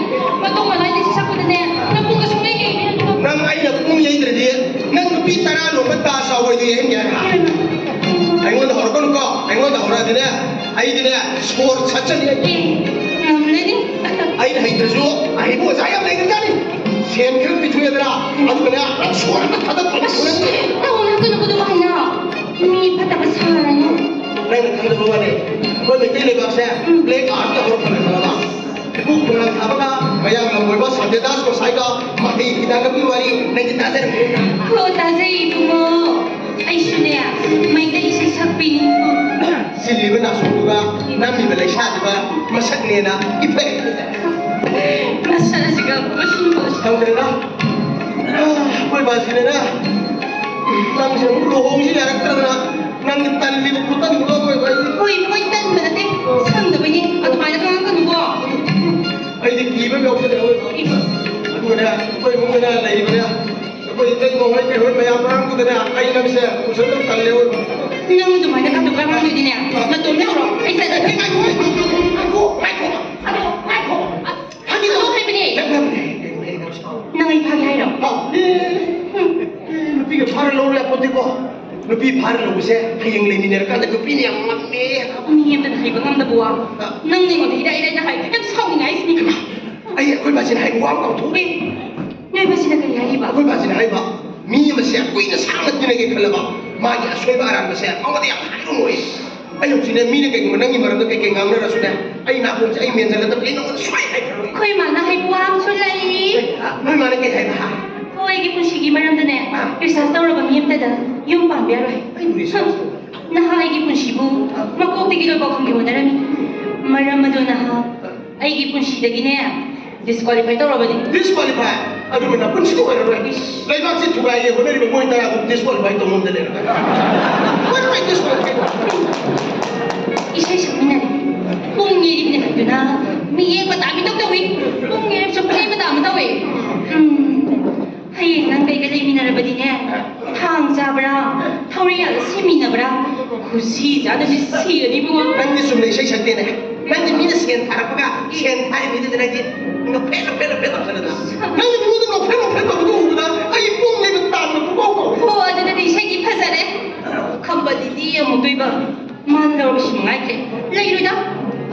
ꯃꯇꯨꯡ ꯃꯅꯥꯏꯗ ꯁꯛꯄꯗꯅꯦ ꯅꯄꯨꯒ ꯁꯨꯡꯂꯩ ꯂꯩꯕꯤꯔꯝꯗꯕ꯫ ꯅꯪ ꯑꯩꯅ ꯄꯨꯡ ꯌꯩꯗ꯭ꯔꯗꯤ ꯅꯪ ꯅꯨꯄꯤ ꯇꯔꯥ ꯂꯣꯟꯕ ꯇꯥ ꯆꯥꯎꯕ ꯑꯩꯗꯤ ꯌꯩꯍꯟꯒꯦ ꯍꯥꯏꯔ? ꯑꯩꯉꯣꯟꯗ ꯍꯧꯔꯛꯀꯅꯨꯀꯣ, ꯑꯩꯉꯣꯟꯗ ꯍꯧꯔꯛꯑꯗꯤꯅꯦ ꯑꯩꯗꯤꯅꯦ ꯁꯣꯔ ꯁꯠꯆꯅꯤ ꯑꯩ꯫ ꯑꯦ, ꯉꯝꯂꯅꯤ꯫ ꯑꯩꯅ ꯍꯩꯇ꯭ꯔꯁꯨ ꯑꯍꯩꯕ ꯑꯣꯖꯥ ꯌꯥꯝ ꯂꯩꯈ꯭ꯔꯖꯥꯠꯅꯤ꯫ ꯁꯦꯟ ꯈꯔ ꯄꯤꯊꯣꯛꯑꯦꯗꯅ, ꯑꯗꯨꯒꯅꯦ ꯁꯣꯔ ꯑꯃ ꯊꯥꯗ ꯊꯥꯗ ꯊꯣꯛꯂꯛꯄꯅꯦ꯫ ꯇꯧꯅꯨ, ꯀꯩꯅꯣ, ꯀꯩꯅꯣ, ꯍꯥꯏꯅ꯫ ꯃꯤ ꯐꯠꯇꯕ ꯁꯥꯔꯅꯨ꯫ ꯅꯪꯅ ꯈꯪꯗꯕ ꯋꯥꯅꯦ꯫ ꯑꯩꯈꯣꯏ ꯃꯩꯇꯩ ꯂꯩꯕꯥꯛꯁꯦ ꯎꯝ꯫ ꯕ꯭ꯂꯦꯛ ꯑꯥꯔꯠꯇ ꯍꯧꯔꯛꯄꯅꯦ, ꯈꯪꯉꯕ? ꯏꯄꯨ ꯈꯣꯡꯅꯥꯡ ꯊꯥꯕꯒ ꯃꯌꯥꯡ ꯂꯝꯕꯣꯏꯕ ꯁꯇ꯭ꯌꯗꯥꯁ ꯒꯣꯁꯥꯏꯒ ꯃꯍꯩ ꯍꯤꯗꯥꯛꯀꯤ ꯋꯥꯔꯤ ꯅꯪꯗꯤ ꯇꯥꯖꯔꯝꯒꯅꯤꯗ꯫ ꯍꯣ, ꯇꯥꯖꯩ ꯏꯕꯨꯡꯉꯣ꯫ ꯑꯩꯁꯨꯅꯦ, ꯃꯩꯇꯩ ꯏꯁꯩ ꯁꯛꯄꯤꯅꯤ꯫ ꯁꯤꯜꯂꯤꯕ ꯅꯥꯁꯣꯡꯗꯨꯒ ꯅꯝꯃꯤꯕ ꯂꯩꯁꯥꯗꯨꯒ ꯃꯁꯛꯅꯦꯅ ꯏꯐ ꯏꯐ ꯐꯖꯔꯦ꯫ ꯃꯁꯛ ꯑꯁꯤꯒ ꯃꯁꯤꯡ ꯇꯧꯗꯦꯗ꯫ ꯑꯩꯈꯣꯏ ꯕꯥꯁꯤꯅꯅꯦ, ꯅꯪꯁꯦ ꯑꯃꯨꯛ ꯂꯨꯍꯣꯡꯁꯤ ꯌꯥꯔꯛꯇ꯭ꯔꯗꯅ ꯅꯪꯒꯤ ꯇꯜꯂꯤꯕ ꯈꯨꯇꯟꯗꯨꯒ ꯑꯩꯈꯣꯏ ꯍꯣꯏ, ꯍꯣꯏ, ꯇꯟꯕ ꯅꯠꯇꯦ, ꯁꯪꯗꯕꯩꯅꯦ꯫ ꯑꯗꯨꯃꯥꯏꯅ ꯉꯥꯡꯉꯛꯀꯅꯨꯀꯣ꯫ ꯑꯩꯗꯤ ꯀꯤꯕ ꯑꯃ ꯌꯥꯎꯁꯜꯂꯛꯑꯦ꯫ ꯑꯗꯨꯒꯅꯦ, ꯑꯩꯈꯣꯏ ꯏꯃꯨꯡꯗꯅꯦ ꯂꯩꯔꯤꯕꯅꯦ, ꯑꯩꯈꯣꯏ ꯏꯇꯩꯃ ꯍꯣꯏ ꯀꯩ ꯍꯣꯏ ꯃꯌꯥꯝ ꯉꯥꯡꯕꯗꯅꯦ, ꯑꯩ ꯅꯪꯁꯦ ꯎꯁꯟꯗ ꯇꯜꯂꯦ꯫ ꯅꯪ ꯑꯗꯨꯃꯥꯏꯅ ꯀꯥꯇꯨ ꯀꯥꯔꯟ ꯉꯥꯡꯗꯣꯏꯗꯤꯅꯦ, ꯅꯇꯣꯝ ꯂꯩꯍꯧꯔꯣ꯫ ꯑꯩ ꯆꯠꯂꯒꯦ꯫ ꯉꯥꯏꯈꯣ, ꯉꯥꯏꯈꯣ, ꯉꯥꯏꯈꯣ, ꯉꯥꯏꯈꯣ꯫ ꯐꯥꯒꯤ ꯇꯧ ꯍꯥꯏꯕꯅꯦ꯫ ꯅꯪ ꯑꯩ ꯐꯥꯒꯦ ꯍꯥꯏꯔꯣ? ꯑꯥ, ꯑꯦ, ꯑꯦ, ꯅꯨꯄꯤꯒ ꯐꯥꯔ ꯂꯧꯔ ꯌꯥꯄꯣꯠꯇꯦꯀꯣ꯫ ꯅꯨꯄꯤ ꯐꯥꯔ ꯂꯧꯕꯁꯦ ꯍꯌꯦꯡ ꯂꯩꯃꯤꯟꯅꯔꯀꯥꯟꯗ ꯅꯨꯄꯤꯅ ꯌꯥꯝ ꯉꯝꯃꯦ ꯍꯥꯏꯕ꯫ ꯃꯤ ꯑꯃꯇꯅ ꯍꯩꯕ ꯉꯝꯗꯕ ꯋꯥ꯫ ꯑꯥ꯫ ꯅꯪꯅ ꯑꯩꯉꯣꯟꯗ ꯏꯔꯥꯏ ꯂꯥꯏꯅ ꯍꯥꯏ꯫ ꯌꯥꯝ ꯁꯥꯎꯅꯤꯡꯉꯦ ꯍꯥꯏꯁꯤꯅꯤ꯫ ꯑꯩ ꯑꯩꯈꯣꯏ ꯕꯥꯁꯤꯅ ꯍꯥꯏꯕ ꯋꯥ ꯑꯃ ꯀꯥꯎꯊꯣꯛꯎꯔꯦ꯫ ꯑꯩꯈꯣꯏ ꯕꯥꯁꯤꯅ ꯀꯔꯤ ꯍꯥꯏꯔꯤꯕ? ꯑꯩꯈꯣꯏ ꯕꯥꯁꯤꯅ ꯍꯥꯏꯕ, ꯃꯤ ꯑꯃꯁꯦ ꯀꯨꯏꯅ ꯁꯥꯡꯅ ꯇꯤꯟꯅꯒꯦ ꯈꯜꯂꯕ, ꯃꯥꯒꯤ ꯑꯁꯣꯏꯕ ꯑꯔꯥꯟꯕꯁꯦ ꯃꯉꯣꯟꯗ ꯌꯥꯝ ꯍꯥꯏꯔꯨꯅꯣꯌꯦ꯫ ꯑꯩ ꯍꯧꯖꯤꯛꯅꯦ, ꯃꯤꯅ ꯀꯩꯒꯨꯝꯕ ꯅꯪꯒꯤ ꯃꯔꯝꯗ ꯀꯩꯀꯩ ꯉꯥꯡꯅꯔꯁꯨꯅꯦ, ꯑꯩ ꯅꯥꯀꯣꯡꯁꯦ ꯑꯩ ꯃꯦꯟꯁꯤꯜꯂꯒ ꯑꯩ ꯅꯉꯣꯟꯗ ꯁꯨꯡꯍꯥꯏ ꯍꯥꯏꯔꯣꯏ꯫ ꯑꯩꯈꯣꯏ ꯃꯥꯅ ꯍꯥꯏꯕ ꯋꯥ ꯑꯃꯁꯨ ꯂꯩ꯫ ꯑ, ꯅꯣꯏ ꯃꯥꯅ ꯀꯩ ꯍꯥꯏꯕ? ꯍꯥ? ꯍꯣ, ꯑꯩꯒꯤ ꯄꯨꯟꯁꯤꯒꯤ ꯃꯔꯝꯗꯅꯦ, ꯑ꯫ ꯔꯤꯁꯥꯔꯁ ꯇꯧꯔꯕ ꯃꯤ ꯑꯝꯇꯗ ꯌꯨꯝ ꯄꯥꯟꯕ ꯌꯥꯔꯣꯏ꯫ ꯑꯩꯕꯨ ꯔꯤꯁꯥꯔꯁ ꯇꯧꯕ? ꯅꯍꯥ ꯑꯩꯒꯤ ꯄꯨꯟꯁꯤꯕꯨ ꯃꯀꯣꯛꯇꯒꯤ ꯂꯣꯏꯐꯥꯎ ꯈꯪꯒꯦ ꯍꯣꯠꯅꯔꯝꯃꯤ꯫ ꯃꯔꯝ ꯑꯗꯨꯅ ꯑꯩꯒꯤ ꯄꯨꯟꯁꯤꯗꯒꯤꯅꯦ ꯗꯤꯁꯀ꯭ꯋꯥꯂꯤꯐꯥꯏ ꯇꯧꯔꯕꯅꯤ꯫ ꯗꯤꯁꯀ꯭ꯋꯥꯂꯤꯐꯥꯏ? ꯑꯗꯨꯃꯥꯏꯅ ꯄꯨꯟꯁꯤꯗ ꯑꯣꯏꯔꯔꯣꯏ꯫ ꯂꯩꯕꯥꯛꯁꯤ ꯊꯨꯒꯥꯏꯒꯦ ꯍꯣꯠꯅꯔꯤꯕ ꯃꯣꯏ ꯇꯔꯥ ꯗꯤꯁꯀ꯭ꯋꯥꯂꯤꯐꯥꯏ ꯇꯧꯉꯝꯗ ꯂꯩꯔꯒ꯫ ꯏꯁꯩ ꯁꯛꯃꯤꯟꯅꯔꯦ꯫ ꯄꯨꯡ ꯌꯩꯔꯤꯕꯅꯦ ꯍꯥꯏꯗꯨꯅ ꯃꯤꯠꯌꯦꯡ ꯃꯇꯥ ꯑꯃ ꯏꯇꯧ ꯇꯧꯏ꯫ ꯄꯨꯡ ꯌꯩꯔꯁꯨ ꯃꯤꯠꯌꯦꯡ ꯃꯇꯥ ꯑꯃ ꯇꯧꯏ꯫ ꯎꯝ꯫ ꯍꯌꯦꯡ ꯅꯪ ꯀꯩꯒ ꯂꯩꯃꯤꯟꯅꯔꯕꯗꯤꯅꯦ, ꯊꯥꯡ ꯆꯥꯕ꯭ꯔꯥ, ꯊꯧꯔꯤ ꯌꯥꯜꯂ ꯁꯤꯃꯤꯟꯅꯕ꯭ꯔꯥ? ꯈꯨꯁꯤ ꯆꯥꯗꯕꯤ ꯁꯤꯔꯅꯤ ꯏꯕꯨꯡꯉꯣ꯫ ꯅꯪꯗꯤ ꯆꯨꯝꯅ ꯏꯁꯩ ꯁꯛꯇꯦꯅꯦ꯫ ꯅꯪꯗꯤ ꯃꯤꯅ ꯁꯦꯟ ꯊꯥꯔꯛꯄꯒ, ꯁꯦꯟ ꯊꯥꯔꯤ ꯃꯤꯗꯨꯗꯤ ꯅꯪꯗꯤ ꯅꯣꯛꯐꯦꯠ, ꯅꯣꯛꯐꯦꯠ, ꯅꯣꯛꯐꯦꯠ ꯇꯧꯁꯜꯂꯗꯅ꯫ ꯅꯪꯗꯤ ꯃꯤꯉꯣꯟꯗ ꯅꯣꯛꯐꯦꯠ, ꯅꯣꯛꯐꯦꯠ ꯇꯧꯕꯗꯣ ꯎꯕꯗ ꯑꯩ ꯄꯨꯡ ꯂꯩꯕ ꯇꯥꯟꯕ ꯄꯨꯡꯀꯧ ꯀꯧꯏ꯫ ꯍꯣ, ꯑꯗꯨꯗꯗꯤ ꯏꯁꯩꯗꯤ ꯐꯖꯔꯦ꯫ ꯈꯝꯕꯗꯤꯗꯤ ꯑꯃꯨꯛꯇꯣꯏꯕ꯫ ꯃꯥꯅ ꯂꯧꯔꯕꯁꯤ ꯃꯉꯥꯏꯈ꯭ꯔꯦ꯫ ꯂꯩꯔꯣꯏꯗ꯫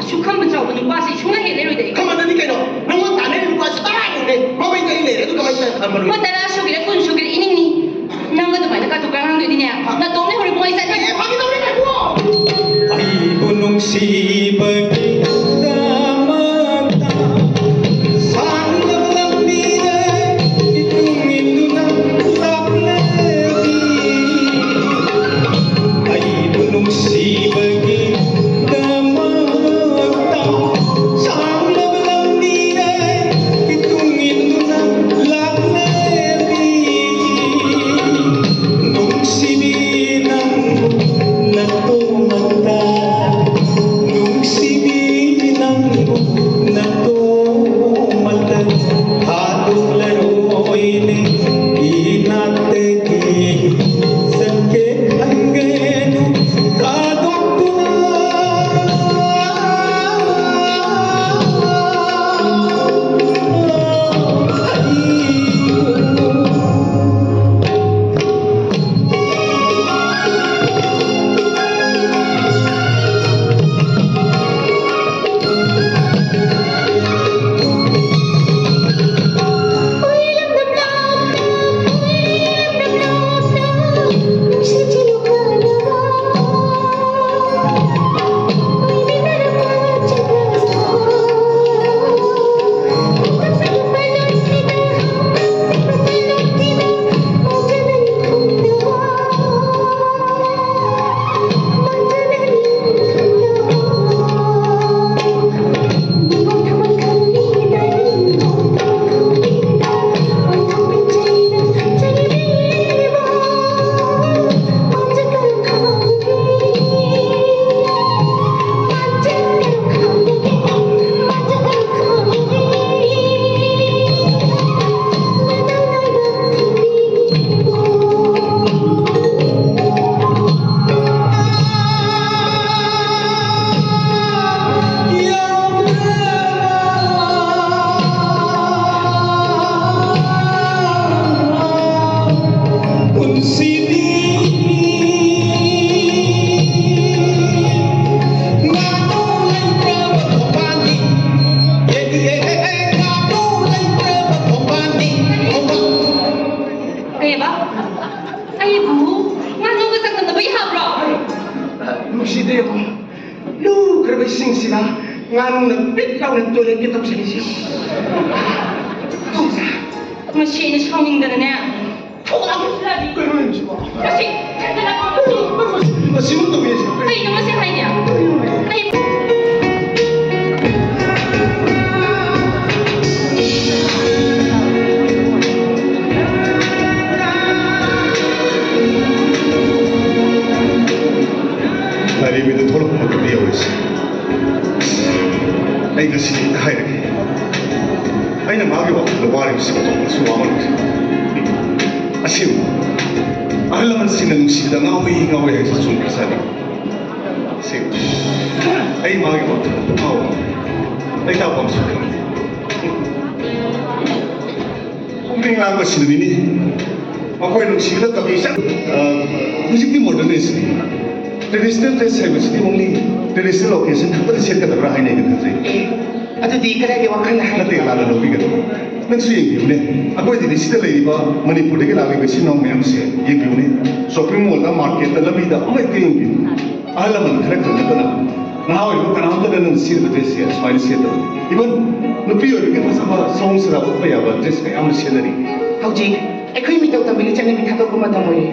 ꯑꯁꯨꯛ ꯈꯝꯕ ꯆꯥꯎꯕ ꯅꯨꯄꯥꯁꯦ ꯁꯨꯡꯂꯩ ꯍꯦꯛ ꯂꯩꯔꯣꯏꯗ ꯑꯩ꯫ ꯈꯝꯕꯗꯗꯤ ꯀꯩꯅꯣ? ꯅꯉꯣꯟ ꯇꯥꯟꯅꯔꯤꯕ ꯅꯨꯄꯥꯁꯤ ꯇꯔꯥꯃꯨꯛꯅꯦ꯫ ꯃꯃꯩꯗ ꯑꯩ ꯂꯩꯔꯦ꯫ ꯑꯗꯨ ꯀꯃꯥꯏꯅ ꯇꯧꯔ ꯈꯝꯕꯅꯣ? ꯍꯣꯏ, ꯇꯔꯥ ꯁꯨꯒꯦꯔꯥ, ꯀꯨꯟ ꯁꯨꯒꯦꯔꯥ, ꯏꯅꯤꯡꯅꯤ꯫ ꯅꯪ ꯑꯗꯨꯃꯥꯏꯅ ꯀꯥꯇꯨ ꯀꯥꯔꯟ ꯉꯥꯡꯗꯣꯏꯗꯤꯅꯦ, ꯅꯇꯣꯝ ꯂꯩꯍꯧꯔꯣ ꯏꯕꯨꯡꯉꯣ, ꯑꯩ ꯆꯠꯂꯒꯦ꯫ ꯑꯦ, ꯐꯥꯒꯤ ꯇꯧꯕꯅꯦ, ꯉꯥꯏꯈꯣ꯫ ꯑꯩꯕꯨ ꯅꯨꯡꯁꯤꯕꯒꯤꯗꯃꯛꯇ ꯁꯥꯡꯂꯕ ꯂꯝꯕꯤꯗ ꯏꯇꯨꯡ ꯏꯟꯗꯨꯅ ꯂꯥꯛꯂꯦ꯫ ꯑꯩꯕꯨ ꯅꯨꯡꯁꯤꯕꯒꯤꯗꯃꯛꯇ ꯁꯥꯡꯂꯕ ꯂꯝꯕꯤꯗ ꯏꯇꯨꯡ ꯏꯟꯗꯨꯅ ꯂꯥꯛꯂꯦ꯫ ꯅꯨꯡꯁꯤꯕꯤ ꯅꯪꯕꯨ ꯅꯇꯣꯝꯇ ꯅꯨꯡꯁꯤꯕꯤ꯫ ꯉꯥꯅꯨꯅ ꯄꯤꯠ ꯂꯥꯎꯅ ꯇꯣꯏꯂꯦꯠꯀꯤ ꯇꯧꯁꯤꯜꯂꯤꯁꯤ꯫ ꯃꯁꯤ ꯑꯩꯅ ꯁꯥꯎꯅꯤꯡꯗꯅꯅꯦ꯫ ꯊꯣꯛꯂꯛꯑꯣ꯫ ꯀꯩꯅꯣ ꯍꯥꯏꯁꯤꯕꯣ? ꯃꯁꯤ ꯍꯦꯟꯖꯜꯂꯛꯄ ꯃꯁꯤ꯫ ꯃꯁꯤ, ꯃꯁꯤꯃꯛ ꯇꯧꯕꯤꯔꯤꯁꯤ꯫ ꯀꯩꯅꯣ ꯃꯁꯤ ꯍꯥꯏꯗꯤ? ꯀꯩꯅꯣ? ꯀꯩ- ꯂꯥꯏꯔꯦꯝꯕꯤꯗ ꯊꯣꯛꯂꯛꯄ ꯃꯇꯝꯗ ꯌꯧꯔꯤꯁꯦ꯫ ꯑꯩ ꯉꯁꯤ ꯍꯦꯛꯇ ꯍꯥꯏꯔꯒꯦ꯫ ꯑꯩꯅ ꯃꯥꯒꯤ ꯋꯥꯈꯜꯗ ꯋꯥꯔꯤꯕꯁꯤ ꯑꯇꯣꯞꯄꯁꯨ ꯋꯥꯃꯟꯈ꯭ꯔꯦ꯫ ꯑꯁꯦꯡꯕ, ꯑꯍꯜ ꯂꯃꯟꯁꯤꯡꯅ ꯅꯨꯡꯁꯤꯕꯗ ꯉꯥꯎꯏ ꯉꯥꯎꯏ ꯍꯥꯏꯕꯁꯤ ꯆꯨꯝꯈ꯭ꯔꯖꯥꯠꯅꯤ꯫ ꯑꯁꯦꯡꯕ, ꯑꯩ ꯃꯥꯒꯤ ꯋꯥꯈꯜꯗ ꯉꯥꯎꯏ꯫ ꯂꯩꯇꯥꯐꯝꯁꯨ ꯈꯪꯗꯦ꯫ ꯄꯨꯛꯅꯤꯡ ꯂꯥꯡꯕ ꯁꯤꯟꯃꯤꯅꯤ꯫ ꯃꯈꯣꯏ ꯅꯨꯡꯁꯤꯕꯗ ꯀꯕꯤ ꯆꯪ-, ꯑ, ꯍꯧꯖꯤꯛꯇꯤ modernist꯫ Traditional dress ꯍꯥꯏꯕꯁꯤꯗꯤ only traditional occasion ꯈꯛꯇꯗ ꯁꯦꯠꯀꯗꯕ꯭ꯔꯥ ꯍꯥꯏꯅ ꯑꯩꯅ ꯈꯟꯖꯩ꯫ ꯑꯦ, ꯑꯗꯨꯗꯤ ꯀꯗꯥꯏꯗ ꯋꯥꯈꯜꯅ ꯍꯥꯏ-? ꯅꯠꯇꯦ, ꯂꯥꯟꯅ ꯂꯧꯕꯤꯒꯅꯨ꯫ ꯅꯪꯁꯨ ꯌꯦꯡꯕꯤꯌꯨꯅꯦ, ꯑꯩꯈꯣꯏ ꯗꯤꯜꯂꯤꯁꯤꯗ ꯂꯩꯔꯤꯕ ꯃꯅꯤꯄꯨꯔꯗꯒꯤ ꯂꯥꯛꯂꯤꯕ ꯏꯆꯤꯟ ꯏꯅꯥꯎ ꯃꯌꯥꯝꯁꯦ ꯌꯦꯡꯕꯤꯌꯨꯅꯦ꯫ Shopping mall ꯗ, market ꯇ, ꯂꯝꯕꯤꯗ ꯑꯃ ꯍꯦꯛꯇ ꯌꯦꯡꯕꯤꯌꯨ꯫ ꯑꯍꯜ ꯂꯃꯟ ꯈꯔ ꯈꯛ ꯅꯠꯇꯅ ꯅꯍꯥ ꯑꯣꯏꯔꯤꯕ ꯀꯅꯥꯝꯇꯅ ꯅꯪ ꯁꯦꯠꯂꯤꯕ dress ꯁꯦ ꯁꯨꯃꯥꯏꯅ ꯁꯦꯠꯇꯕ꯫ Even ꯅꯨꯄꯤ ꯑꯣꯏꯕꯒꯤ ꯐꯖꯕ ꯁꯑꯣꯡ ꯁꯥꯗꯥ ꯎꯠꯄ ꯌꯥꯕ dress ꯃꯌꯥꯝ ꯑꯃ ꯁꯦꯠꯅꯔꯤ꯫ ꯍꯧꯖꯤꯛ ꯑꯩꯈꯣꯏ ꯃꯤꯇꯧ ꯇꯝꯕꯒꯤ ꯆꯠꯅꯕꯤ ꯊꯥꯗꯣꯛꯄ ꯃꯇꯝ ꯑꯣꯏꯔꯦ꯫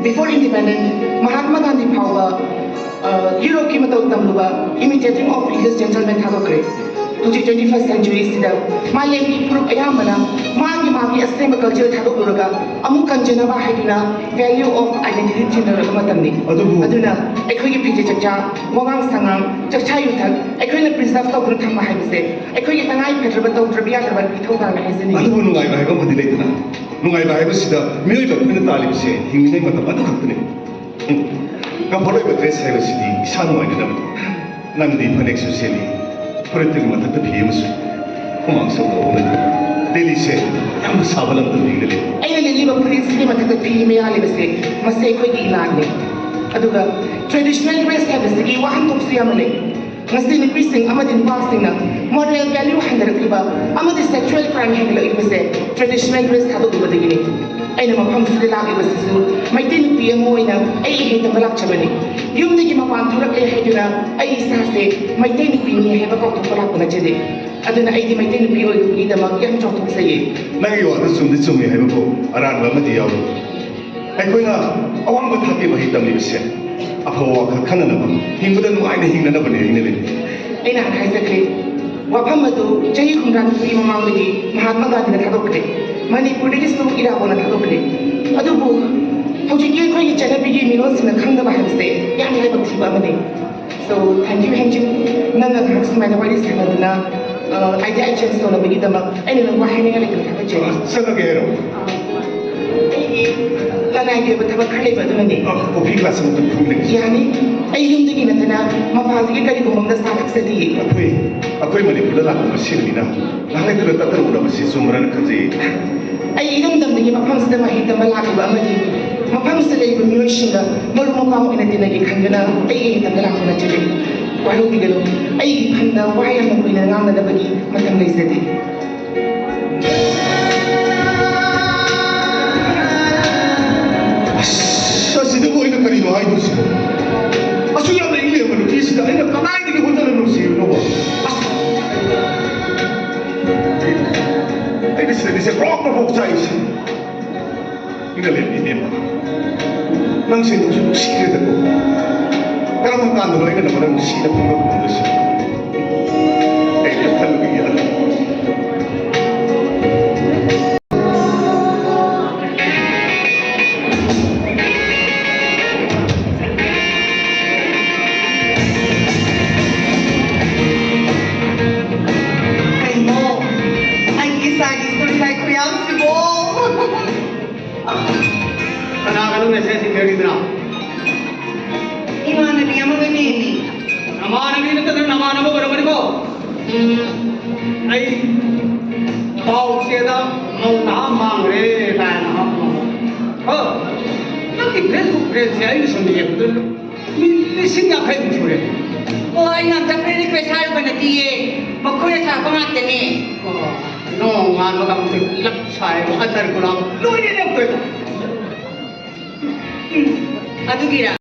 Before independent, ꯃꯍꯥꯠꯃꯥ ꯒꯥꯟꯙꯤ ꯐꯥꯎꯕ, ꯑ, ꯌꯨꯔꯣꯞꯀꯤ ꯃꯇꯧ ꯇꯝꯂꯨꯕ, imitating of English gentleman ꯊꯥꯗꯣꯛꯈ꯭ꯔꯦ꯫ ꯍꯧꯖꯤꯛ twenty first century ꯁꯤꯗ ꯃꯥꯂꯦꯝꯒꯤ ꯐꯨꯔꯨꯞ ꯑꯌꯥꯝꯕꯅ ꯃꯥꯒꯤ ꯃꯥꯒꯤ ꯑꯁꯦꯡꯕ culture ꯊꯥꯗꯣꯛꯂꯨꯔꯒ ꯑꯃꯨꯛ ꯀꯟꯖꯅꯕ ꯍꯥꯏꯗꯨꯅ value of identity ꯊꯤꯅꯔꯕ ꯃꯇꯝꯅꯤ꯫ ꯑꯗꯨꯕꯨ ꯑꯗꯨꯅ ꯑꯩꯈꯣꯏꯒꯤ ꯐꯤꯖꯦꯠ ꯆꯛꯆꯥ, ꯋꯥꯉꯥꯡ ꯁꯉꯥꯡ, ꯆꯥꯛꯆꯥ ꯌꯨꯊꯛ ꯑꯩꯈꯣꯏꯅ preserve ꯇꯧꯗꯨꯅ ꯊꯝꯕ ꯍꯥꯏꯕꯁꯦ ꯑꯩꯈꯣꯏꯒꯤ ꯇꯉꯥꯏ ꯐꯗ꯭ꯔꯕ ꯇꯧꯗ꯭ꯔꯕ ꯌꯥꯗ꯭ꯔꯕ ꯏꯊꯧꯗꯥꯡꯅꯤ ꯍꯥꯏꯖꯅꯤꯡꯏ꯫ ꯑꯗꯨꯕꯨ ꯅꯨꯡꯉꯥꯏꯕ ꯍꯥꯏꯕ ꯑꯃꯗꯤ ꯂꯩꯗꯅ, ꯅꯨꯡꯉꯥꯏꯕ ꯍꯥꯏꯕꯁꯤꯗ ꯃꯤꯑꯣꯏꯕ ꯑꯩꯈꯣꯏꯅ ꯇꯥꯜꯂꯤꯕꯁꯦ ꯍꯤꯡꯂꯤꯉꯩ ꯃꯇꯝ ꯑꯗꯨ ꯈꯛꯇꯅꯤ꯫ ꯎꯝ꯫ Comfort ꯑꯣꯏꯕ dress ꯍꯥꯏꯕꯁꯤꯗꯤ ꯏꯁꯥ ꯅꯨꯡꯉꯥꯏꯅꯅꯕꯅꯤ꯫ ꯅꯪꯗꯤ ꯐꯅꯦꯛꯁꯨ ꯁꯦꯠꯂꯤ, ꯐꯨꯔꯤꯠꯇꯨꯒꯤ ꯃꯊꯛꯇ ꯐꯤ ꯑꯃꯁꯨ꯫ ꯍꯨꯃꯥꯡ ꯁꯧꯕ ꯍꯧꯅꯗꯦ꯫ ꯗꯦꯜꯂꯤꯁꯦ ꯌꯥꯝꯅ ꯁꯥꯕ ꯂꯝꯗꯝꯅꯤ꯫ ꯑꯩꯅ ꯂꯤꯠꯂꯤꯕ ꯐꯨꯔꯤꯠꯁꯤꯒꯤ ꯃꯊꯛꯇ ꯐꯤ ꯃꯌꯥ ꯂꯩꯕꯁꯦ, ꯃꯁꯤ ꯑꯩꯈꯣꯏꯒꯤ ꯏꯅꯥꯠꯅꯤ꯫ ꯑꯗꯨꯒ traditional dress ꯍꯥꯏꯕꯁꯤꯒꯤ ꯋꯥꯍꯟꯊꯣꯛꯁꯨ ꯌꯥꯝꯅ ꯂꯩ꯫ ꯉꯁꯤ ꯅꯨꯄꯤꯁꯤꯡ ꯑꯃꯗꯤ ꯅꯨꯄꯥꯁꯤꯡꯅ Moral value ꯍꯟꯊꯔꯛꯂꯤꯕ ꯑꯃꯗꯤ sexual crime ꯍꯦꯟꯒꯠꯂꯛꯂꯤꯕꯁꯦ traditional dress ꯊꯥꯗꯣꯛꯂꯨꯕꯗꯒꯤꯅꯤ꯫ ꯑꯩꯅ ꯃꯐꯝꯁꯤꯗ ꯂꯥꯛꯂꯤꯕꯁꯤꯁꯨ ꯃꯩꯇꯩ ꯅꯨꯄꯤ ꯑꯃ ꯑꯣꯏꯅ ꯑꯩ ꯏꯍꯩ ꯇꯝꯕ ꯂꯥꯛꯆꯕꯅꯤ꯫ ꯌꯨꯝꯗꯒꯤ ꯃꯄꯥꯟ ꯊꯣꯛꯂꯛꯂꯦ ꯍꯥꯏꯗꯨꯅ ꯑꯩ ꯏꯁꯥꯁꯦ ꯃꯩꯇꯩ ꯅꯨꯄꯤꯅꯤ ꯍꯥꯏꯕ ꯀꯥꯎꯊꯣꯛꯄ ꯂꯥꯛꯄ ꯅꯠꯆꯗꯦ꯫ ꯑꯗꯨꯅ ꯑꯩꯗꯤ ꯃꯩꯇꯩ ꯅꯨꯄꯤ ꯑꯣꯏꯔꯨꯕꯒꯤꯗꯃꯛ ꯌꯥꯝ ꯆꯥꯎꯊꯣꯛꯆꯩꯌꯦ꯫ ꯅꯪꯒꯤ ꯋꯥꯗꯨ ꯆꯨꯝꯗꯤ ꯆꯨꯝꯃꯤ ꯍꯥꯏꯕꯕꯨ ꯑꯔꯥꯟꯕ ꯑꯃꯗꯤ ꯌꯥꯎꯔꯤ꯫ ꯑꯩꯈꯣꯏꯅ ꯑꯋꯥꯡꯕ ꯊꯥꯛꯀꯤ ꯃꯍꯩ ꯇꯝꯂꯤꯕꯁꯦ ꯑꯐꯕ ꯋꯥꯈꯜ ꯈꯟꯅꯅꯕ, ꯍꯤꯡꯕꯗ ꯅꯨꯡꯉꯥꯏꯅ ꯍꯤꯡꯅꯅꯕꯅꯤ ꯍꯥꯏꯅ ꯂꯩ꯫ ꯑꯩꯅ ꯍꯥꯟꯅ ꯍꯥꯏꯖꯈ꯭ꯔꯦ, ꯋꯥꯐꯝ ꯑꯗꯨ ꯆꯍꯤ ꯍꯨꯝꯗ꯭ꯔꯥ ꯅꯤꯐꯨꯒꯤ ꯃꯃꯥꯡꯗꯒꯤ ꯃꯍꯥꯠꯃ ꯒꯥꯟꯙꯤꯅ ꯊꯥꯗꯣꯛꯈ꯭ꯔꯦ, ꯃꯅꯤꯄꯨꯔꯗꯒꯤꯁꯨ ꯏꯔꯥꯕꯣꯠꯅ ꯊꯥꯗꯣꯛꯈ꯭ꯔꯦ꯫ ꯑꯗꯨꯕꯨ ꯍꯧꯖꯤꯛꯀꯤ ꯑꯩꯈꯣꯏꯒꯤ ꯆꯠꯅꯕꯤꯒꯤ ꯃꯤꯔꯣꯜꯁꯤꯡꯅ ꯈꯪꯗꯕ ꯍꯥꯏꯕꯁꯦ ꯌꯥꯝ ꯂꯥꯏꯕꯛ ꯊꯤꯕ ꯑꯃꯅꯤ꯫ So, thank you, ꯍꯦꯟꯖꯤꯟ꯫ ꯅꯪꯅ ꯉꯥꯏꯍꯥꯛ ꯁꯨꯃꯥꯏꯅ ꯋꯥꯔꯤ ꯁꯥꯟꯅꯗꯨꯅ, ꯑ, idea exchange ꯇꯧꯅꯕꯒꯤꯗꯃꯛ ꯑꯩꯅ ꯅꯪꯕꯨ ꯍꯥꯏꯅꯤꯡꯉꯥꯏ ꯂꯩꯇꯅ ꯊꯥꯒꯠꯆꯔꯤ꯫ ꯆꯠꯂꯒꯦ ꯍꯥꯏꯔꯣ? ꯑꯩꯒꯤ ꯂꯅꯥꯏꯒꯤ ꯑꯣꯏꯕ ꯊꯕꯛ ꯈꯔ ꯂꯩꯕ ꯑꯗꯨꯅꯅꯦ꯫ ꯑ, coffee glass ꯑꯃꯇ ꯄꯨꯔꯛꯎꯅꯦ꯫ ꯌꯥꯅꯤ꯫ ꯑꯩ ꯌꯨꯝꯗꯒꯤ ꯅꯠꯇꯅ ꯃꯄꯥꯟꯗꯒꯤ ꯀꯔꯤꯒꯨꯝꯕ ꯑꯃꯗ ꯆꯥ ꯊꯛꯆꯗꯤꯌꯦ꯫ ꯑꯩꯈꯣꯏ, ꯑꯩꯈꯣꯏ ꯃꯅꯤꯄꯨꯔꯗ ꯂꯥꯛꯄ ꯃꯁꯦꯟꯅꯤꯅ ꯉꯥꯏꯍꯥꯛ ꯂꯩꯇꯅ ꯇꯠꯇꯅ ꯎꯅꯕꯁꯤ ꯆꯨꯝꯕ꯭ꯔꯅ ꯈꯟꯖꯩ꯫ ꯑꯩ ꯏꯔꯝꯗꯝꯗꯒꯤ ꯃꯐꯝꯁꯤꯗ ꯃꯍꯩ ꯇꯝꯕ ꯂꯥꯛꯂꯤꯕ ꯑꯃꯗꯤ ꯃꯐꯝꯁꯤꯗ ꯂꯩꯔꯤꯕ ꯃꯤꯑꯣꯏꯁꯤꯡꯒ ꯃꯔꯨꯞ ꯃꯄꯥꯡ ꯑꯣꯏꯅ ꯇꯤꯟꯅꯒꯦ ꯈꯟꯗꯨꯅ ꯑꯩ ꯏꯔꯝꯗꯝꯗ ꯂꯥꯛꯄ ꯅꯠꯆꯗꯦ꯫ ꯋꯥꯔꯧꯕꯤꯒꯅꯨ, ꯑꯩꯒꯤ ꯏꯐꯝꯗ ꯋꯥ ꯌꯥꯝꯅ ꯀꯨꯏꯅ ꯉꯥꯡꯅꯅꯕꯒꯤ ꯃꯇꯝ ꯂꯩꯖꯗꯦ꯫ ꯑꯁ, ꯑꯁꯤꯗꯕꯨ ꯑꯩꯅ ꯀꯔꯤꯅꯣ ꯍꯥꯏꯗꯣꯏꯁꯤꯕꯣ? ꯑꯁꯨꯛ ꯌꯥꯝꯅ ꯏꯪꯂꯦꯝꯕ ꯅꯨꯄꯤꯁꯤꯗ ꯑꯩꯅ ꯀꯗꯥꯏꯗꯒꯤ ꯍꯣꯠꯅꯔ ꯅꯨꯡꯁꯤꯔꯨꯅꯣꯕ? ꯑꯁ! ꯑꯩꯅ ꯁꯤꯗꯅꯤꯁꯦ ꯄ꯭ꯔꯣꯛ ꯄ꯭ꯔꯣꯛ ꯆꯥꯛꯏꯁꯦ꯫ ꯏꯪꯂꯦꯝꯕꯤ ꯏꯕꯦꯝꯃ, ꯅꯪꯁꯦ ꯅꯨꯡꯁꯨ ꯅꯨꯡꯁꯤꯈ꯭ꯔꯦꯗꯀꯣ꯫ ꯀꯔꯝꯕ ꯀꯥꯟꯗꯅꯣ ꯑꯩꯅ ꯅꯉꯣꯟꯗ ꯅꯨꯡꯁꯤꯅ ꯐꯣꯡꯗꯣꯛꯄ ꯉꯝꯗꯣꯏꯁꯦ? ꯑꯩ ꯑꯝꯇ ꯈꯜꯂꯨꯈꯤꯒꯦ꯫ ꯀꯩꯅꯣ? ꯑꯩꯒꯤ ꯏꯆꯥꯒꯤ ꯁ꯭ꯀꯨꯜ ꯂꯥꯏꯔꯤꯛ ꯈꯨꯌꯥꯝꯁꯤꯕꯣ! ꯀꯅꯥꯒꯅꯣ message ꯏꯟꯅꯔꯤꯗꯨꯅ? ꯏꯃꯥꯟꯅꯕꯤ ꯑꯃꯒꯅꯦ꯫ ꯅꯃꯥꯟꯅꯕꯤ ꯅꯠꯇꯗꯅ ꯅꯃꯥꯟꯅꯕ ꯑꯣꯏꯔꯝꯒꯅꯤꯀꯣ? ꯎꯝ, ꯑꯩ ꯄꯥꯎ ꯆꯦꯗ ꯃꯧ ꯅꯍꯥ ꯃꯥꯡꯈ꯭ꯔꯦ ꯀꯥꯏꯅ ꯍꯥꯞꯄ꯫ ꯍꯣ, ꯅꯪꯒꯤ Facebook friendꯁꯦ ꯑꯩꯅ ꯁꯨꯝ ꯌꯦꯡꯕꯗ ꯃꯤ ꯂꯤꯁꯤꯡ ꯌꯥꯡꯈꯩꯃꯨꯛ ꯁꯨꯔꯦ꯫ ꯑꯣ, ꯑꯩ ꯉꯝꯖꯈ꯭ꯔꯦ, request ꯍꯥꯏꯔꯨꯕ ꯅꯠꯇꯤꯌꯦ, ꯃꯈꯣꯏꯅ ꯁꯥꯔꯛꯄ ꯉꯥꯛꯇꯅꯦ꯫ ꯑꯣ, ꯅꯣꯡꯉꯥꯟꯕꯒ ꯑꯃꯨꯛꯇꯣꯏꯕ, ꯂꯞ ꯁꯥꯏꯕ, ꯑꯇꯔ ꯒꯨꯂꯥꯞ ꯂꯣꯏꯔꯦꯅꯦ ꯑꯃꯨꯛꯇꯣꯏꯕ꯫ ꯎꯝ, ꯑꯗꯨꯒꯤꯔ?